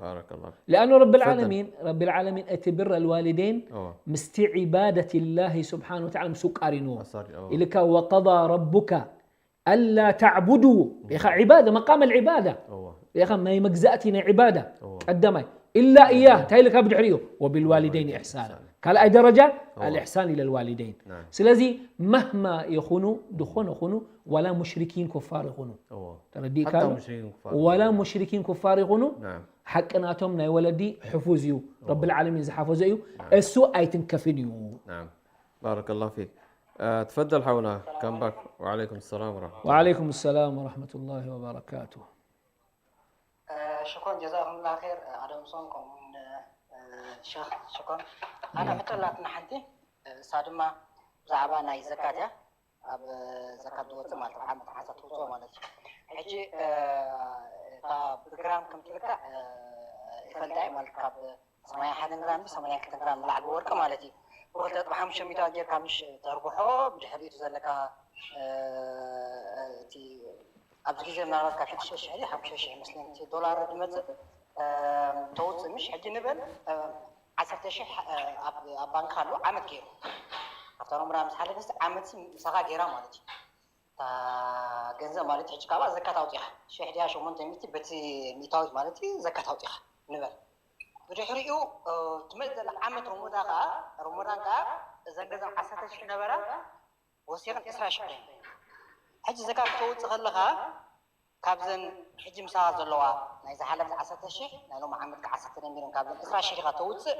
ባረከላህ ፊክ። لأنه رب العالمين رب العالمين እቲ ብር الوالدين أوه. ምስቲ عبادة الله سبحانه وتعالى ምስኡ ቃሪንዎ أصلي أوه. ኢልካ وقضى ربك ألا تعبدوا ኢኻ عبادة مقام العبادة أوه. ኢኻ ናይ መግዛእቲ ናይ عبادة أوه. ቀዳማይ إلا إياه እንታይ ኢልካ ብድሕሪኡ وبالوالدين إحسانا ካልኣይ ደረጃ الإحسان إلى الوالدين نعم. ስለዚ مهما ይኹኑ ዝኾነ ኹኑ ዋላ ሙሽሪኪን ኩፋር ይኹኑ أوه. ተረዲእካ حتى ኣሎ? مشركين كفار. ዋላ ሙሽሪኪን ኩፋር ይኹኑ نعم. ሓቂ ናቶም ናይ ወለዲ ሕፉዝ እዩ ረብል ዓለሚን ዝሓፈዞ እዩ እሱ ኣይትንከፍን እዩ نعم. بارك الله فيك. آه، تفضل حونا كم باك. وعليكم السلام ورحمة الله. وعليكم السلام ورحمة الله وبركاته. ሽኮን ጀዛኹምላ ር ኣደምሶን ከምኡውን ሸኽ ሽኮን ኣነ ሕቶ ላትና ሓንቲ እሳ ድማ ብዛዕባ ናይ ዘካት እያ ኣብ ዘካት ዝወፅእ ማለት ኣብ ዓመት ሓንሳ ትውፅኦ ማለት እዩ ሕጂ እታ ብግራም ከም ትልካዕ ይፈልጣ እዩ ማለት ካብ ሰማንያ ሓደን ግራም ሰማንያ ክልተን ግራም ንላዕሊ ወርቂ ማለት እዩ ብክልተ ነጥቢ ሓሙሽተ ሚእታዊት ጌርካ ምሽ ተርብሖ ብድሕሪቱ ዘለካ እቲ ኣብዚ ግዜ ምናልባት ካብ ሽዱሽተ ሽሕ ድዩ ሓሙሽተ ሽሕ ይመስለኒ እቲ ዶላር ዝመፅእ ተውፅእ ምሽ ሕጂ ንበል ዓሰርተ ሽሕ ኣብ ባንክ ኣሎ ዓመት ገይሩ ካብታ ሮምዳ ምስ ሓለፈ ዓመት ምሳኻ ገይራ ማለት እዩ እታ ገንዘብ ማለት ሕጂ ካብኣ ዘካት ኣውፂኻ ሽሕ ድያ ሸሞንተ ሚእቲ በቲ ሚእታዊት ማለት እዩ ዘካት ኣውፂኻ ንበል ብድሕሪኡ ትመፅእ ዘላ ዓመት ሮሞዳ ከዓ ሮሞዳን ከዓ እዘን ገንዘብ ዓሰርተ ሽሕ ነበራ ወሲኽን ዕስራ ሽሕ ኮይኑ ሕጂ ዘካት ክተውፅእ ከለኻ ካብዘን ሕጂ ምሳኻ ዘለዋ ናይ ዝሓለፈት ዓሰርተ ሽሕ ናይ ሎም ዓመት ከዓ ዓሰርተ ደሚረን ካብዘን ዕስራ ሽሕ ኢኻ ተውፅእ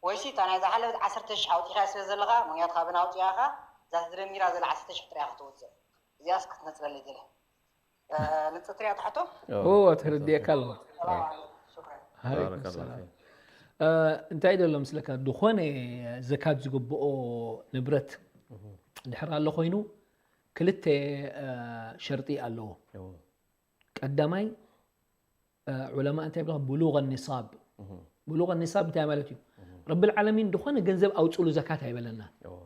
ወይሲ እታ ናይ ዝሓለፈት ዓሰርተ ሽሕ ኣውፂኻ ስለ ዘለኻ ምክንያቱ ካብን ኣውፂኻ እዛ ተደሚራ ዘላ ዓሰርተ ሽሕ ጥራይ ኢኻ ተውፅእ እዚኣስ ክትነፅረለይ ደለ ንፅትሪያ ትሕቶ እዎ ተረዲኤካ ኣለኹ። ሰላም ዓለይኩም ሽክረን ዓለይኩም ባረከላሁ ሰላም። ፊክ። እ፣ እንታይ ደሎ ምስለካ ዝኾነ ዘካት ዝግብኦ ንብረት ድሕር ኣሎ ኮይኑ ክልተ እ፣ ሸርጢ ኣለዎ። እዎ። ቀዳማይ እ፣ ዑለማ እንታይ ብለ ብሉغ ኒሳብ። ብሉغ ኒሳብ እንታይ ማለት እዩ? ረብል ዓለሚን ዝኾነ ገንዘብ ኣውፅሉ ዘካት ኣይበለና። እዎ።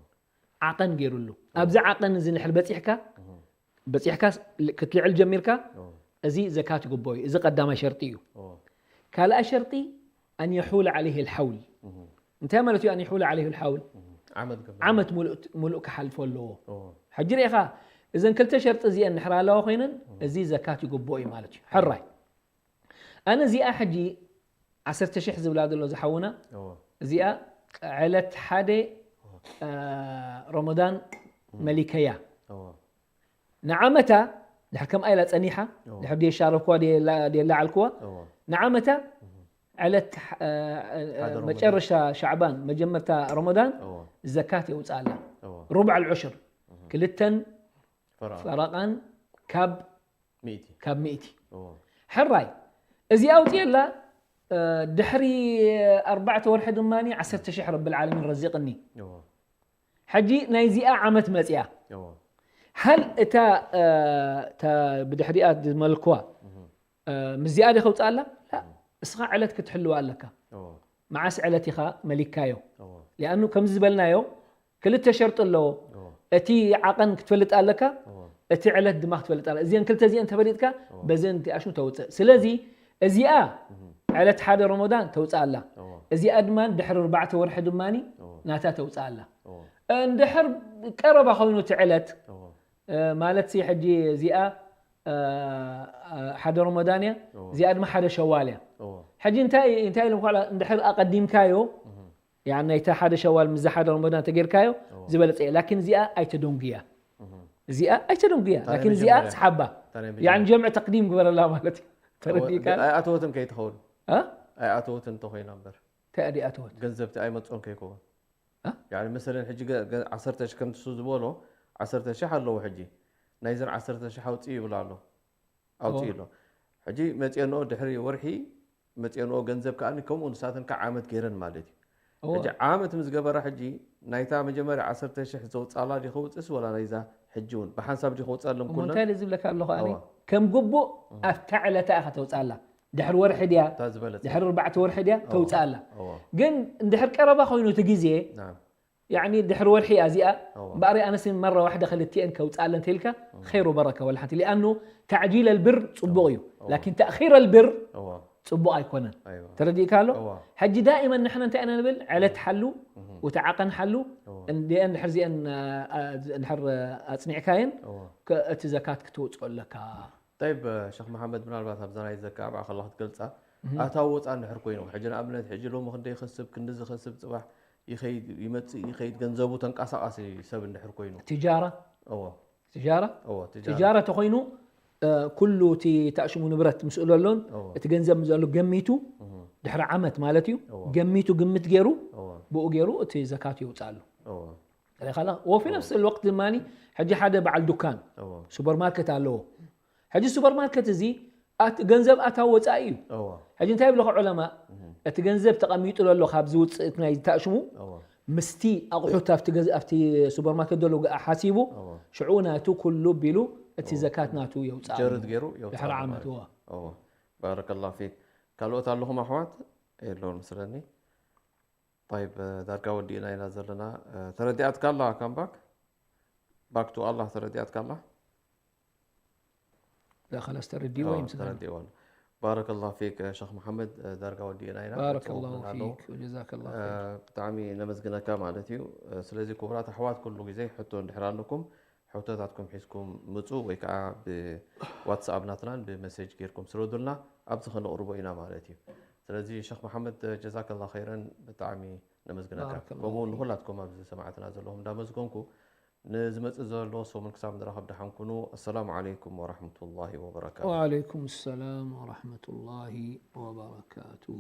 ዓቐን ገይሩሉ ኣብዚ ዓቐን እዚ ንድሕር በፂሕካ በፂሕካ ክትልዕል ጀሚርካ እዎ። እዚ ዘካት ይግብኦ እዩ። እዚ ቀዳማይ ሸርጢ እዩ። እዎ። ካልኣይ ሸርጢ ኣን የሑል ዓለይህ ልሓውል እንታይ ማለት እዩ? ኣን የሑል ዓለይህ ልሓውል ዓመት ገብ ዓመት ሙሉእ- ሙሉእ ክሓልፎ ኣለዎ። እዎ። ሕጂ ርኢኻ እዘን ክልተ ሸርጢ እዚአን ንድሕር ኣለዋ ኮይነን እዚ ዘካት ይግብኦ እዩ ማለት እዩ። ሕራይ ኣነ እዚኣ ሕጂ ዓሰርተ ሽሕ ዝብላ ዘሎ ዝሓውና እዎ። እዚኣ ዕለት ሓደ እ፣ ረመዳን መሊከያ እዎ። ንዓመታ ድሕር ከምኣ ኢላ ፀኒሓ እዎ። ድሕር ደየሻረብኩዋ ደየላ- ደየላዓልኩዋ እዎ። ንዓመታ ዕለት እ፣ እ፣ ሓደ ረመዳን። መጨረሻ ሻዕባን መጀመርታ ረመዳን እዎ። ዘካት የውፅኣላ እዎ። ሩብዕ ልዑሽር ክልተን ፈራ ፈረቓን ካብ ሚእቲ ካብ ሚእቲ እዎ። ሕራይ እዚ ኣውፅየላ እ፣ ድሕሪ ኣርባዕተ ወርሒ ድማ ዓሰርተ ሽሕ ረብል ዓለሚን ረዚቕኒ። እዎ። ሕጂ ናይዚኣ ዓመት መፅያ እዎ። ሃል እታ እ፣ እታ ብድሕሪኣ ዝመልክዋ እ፣ ምስዚኣ ዲ ከውፅኣላ ላ እስኻ ዕለት ክትሕልዋ ኣለካ። እዎ። መዓስ ዕለት ኢኻ መሊካዮ? እዎ። ሊኣኑ ከምዚ ዝበልናዮ ክልተ ሸርጢ ኣለዎ። እዎ። እቲ ዓቐን ክትፈልጥ ኣለካ፣ እዎ። እቲ ዕለት ድማ ክትፈልጥ ኣለካ። እዚአን ክልተ እዚአን ተፈሊጥካ በዘን እቲኣሽሙ ተውፅእ። ስለዚ እዚኣ ዕለት ሓደ ረመዳን ተውፅእ ኣላ። እዎ። እዚኣ ድማ ድሕሪ ኣርባዕተ ወርሒ ድማ እዎ። ናታ ተውፅእ ኣላ። እዎ። እንድሕር ቀረባ ኮይኑ እቲ ዕለት እዎ። እ፣ ማለት ሲ ሕጂ እዚኣ እ፣ እ፣ ሓደ ረመዳን እያ እዎ። እዚኣ ድማ ሓደ ሸዋል እያ። እዎ። ሕጂ እንታይ እንታይ ኢሎም ከላ እንድሕር ኣቐዲምካዮ ያን ናይታ ሓደ ሸዋል ምስ ሓደ ረመዳን ተጌርካዮ ዝበለፀ እየ። ላኪን እዚኣ ኣይተደንጉያ እዚኣ ኣይተደንጉያ ታዲያ ላኪን እዚኣ መጀመርያ- ስሓባ ታዲያ ያን መጀመርያ- ጀምዕ ተቅዲም ግበረላ ማለት እዩ። ተረዲእካ? ኣይኣተወትን ከይትኸውን እ? ኣይኣተወትን እንተኮይና እምበር እንታይ ኣዲኣተወት ገንዘብቲ ኣይመፅኦን ከይከውን እ? ያኒ መሰለን ሕጂ ገ- ገ- ዓሰርተ ሺህ ከምቲ ሱ ዝበሎ ዓሰርተ ሺህ ኣለዎ ሕጂ ናይዘን ዓሰርተ ሺህ ኣውፅእ ይብላ ኣሎ ኣውፅእ ኣሎ ሕጂ መፅኦንኦ ድሕሪ ወርሒ መፅኦንኦ ገንዘብ ከዓ ከምኡ ንሳተን ከዓ ዓመት ገይረን ማለት እዩ እዎ። ሕጂ ዓመት ምስ ገበራ ሕጂ ናይታ መጀመርያ ዓሰርተ ሺህ ዘውፃላ ዲ ከውፅእስ ወላ ናይዛ ሕጂ እውን ብሓንሳብ ዲ ከውፅኣሎም እሞ ኩለን እንታይ ኢለ ዝብለካ ኣለኹ ኣነ እዋ። ከም ግቡእ ኣብታ ዕለታ ኢኻ ተውፅኣላ ድሕሪ ወርሒ ድያ እታ ዝበለፀ ድሕሪ ኣርባዕተ ወርሒ ድያ ተውፅኣላ እዋ። ግን እንድሕር ቀረባ ኮይኑ እቲ ግዜ ናም ያኒ ድሕሪ ወርሒ እያ እዚኣ እዋ። እምበኣር ኣነስ መራ ዋሕደ ክልቲኤን ከውፅኣለን ተልካ ኸይሩ በረከ ወላ ሓንቲ ሊኣኑ ተዕጂል ኣልብር ፅቡቕ እዩ እዋ። ላኪን ተእኺር ኣልብር እዋ። ፅቡቕ ኣይኮነን ኣይዋ። ተረዲእካ ኣሎ እዋ። ሕጂ ዳእመን ንሕና እንታይ ኢና ንብል ዕለት ሓሉ ወቲ ዓቐን ሓሉ እዋ። እንዲአን ድሕር ዚአን ድሕር ኣፅኒዕካየን እዋ። እቲ ዘካት ክትውፅኦ ኣለካ طيب ሸኽ መሓመድ ምናልባት ኣብዛ ናይ ዘካ ኣብዓ ከላ ክትገልፃ ኣታዊ ወፃ እንድሕር ኮይኑ ሕጂ ንኣብነት ሕጂ ሎሚ ክንደ ይኸስብ ክንዲ ዝኸስብ ፅባሕ ይኸይድ ይመፅእ ይኸይድ ገንዘቡ ተንቀሳቃሲ ሰብ እንድሕር ኮይኑ ትጃራ እዎ ትጃራ እዎ ትጃራ ትጃራ ተኮይኑ እ፣ ኩሉ እቲ ተኣሽሙ ንብረት ምስኡ ዘሎን እዎ እቲ ገንዘብ ምስ ዘሎ ገሚቱ ድሕሪ ዓመት ማለት እዩ እዎ። ገሚቱ ግምት ገይሩ እዎ ብኡ ገይሩ እቲ ዘካት ይውፅኣሉ እዎ ሪኻላ ወፊ ነፍስ ወቅት ድማ ሕጂ ሓደ በዓል ዱካን እዎ ሱፐርማርኬት ኣለዎ ሕጂ ሱፐርማርኬት እዚ ኣት- ገንዘብ ኣታዊ ወፃኢ እዩ እዎ ሕጂ እንታይ ይብለኹ ዑለማ እቲ ገንዘብ ተቐሚጡ ዘሎ ካብ ዝውፅእት ናይ ተኣሽሙ እዎ ምስቲ ኣቑሑት ኣብቲ ገዝ- ኣብቲ ሱፐርማርኬት ዘሎ ገ- ሓሲቡ እዎ ሽዑ ናቱ ኩሉ ቢሉ እቲ ዘካት ናቱ የውፅእ ጀርድ ገይሩ የውፅእ ድሕሪ ኣሎ ዓመት ማለት እዋ እዩ። እዎ ባረከላሁ ፊክ ካልኦት ኣለኹም ኣሕዋት የለውን ምስለኒ طيب ዳርጋ ወዲእና ኢና ዘለና ተረዲኣትካ ኣላ ካምባክ ባክ ቱ ኣላ ተረዲኣትካ ኣላ لا خلاص ተረዲዎ ይምስለኒ ተረዲእዎ ኣሎ ባረከላሁ ፊክ ሸኽ መሓመድ ዳርጋ ወዲእና ኢና بارك ክፀውዑ الله ኣለዉ። فيك وجزاك الله خير ብጣዕሚ ነመስግነካ ማለት እዩ ስለዚ ክቡራት ኣሕዋት ኩሉ ግዜ ሕቶ እንድሕር ኣለኩም ሕቶታትኩም ሒዝኩም ምፁ ወይ ከዓ ብዋትስኣፕ ናትናን ብመሴጅ ጌርኩም ስረዱልና ኣብዚ ከነቕርቦ ኢና ማለት እዩ ስለዚ ሸኽ መሓመድ ጀዛከላ ኸይረን ብጣዕሚ ነመስግነካ بارك الله ከምኡ እውን فيك. ንኩላትኩም ኣብዚ ሰማዕትና ዘለኹም እንዳመስገንኩ ንዝመፅእ ዘሎ ሰሙን ክሳብ ንራኸብ ደሓን ኩኑ ኣሰላሙ ዓለይኩም ወራሕመቱላሂ ወበረካቱ وعليكم السلام ورحمة الله وبركاته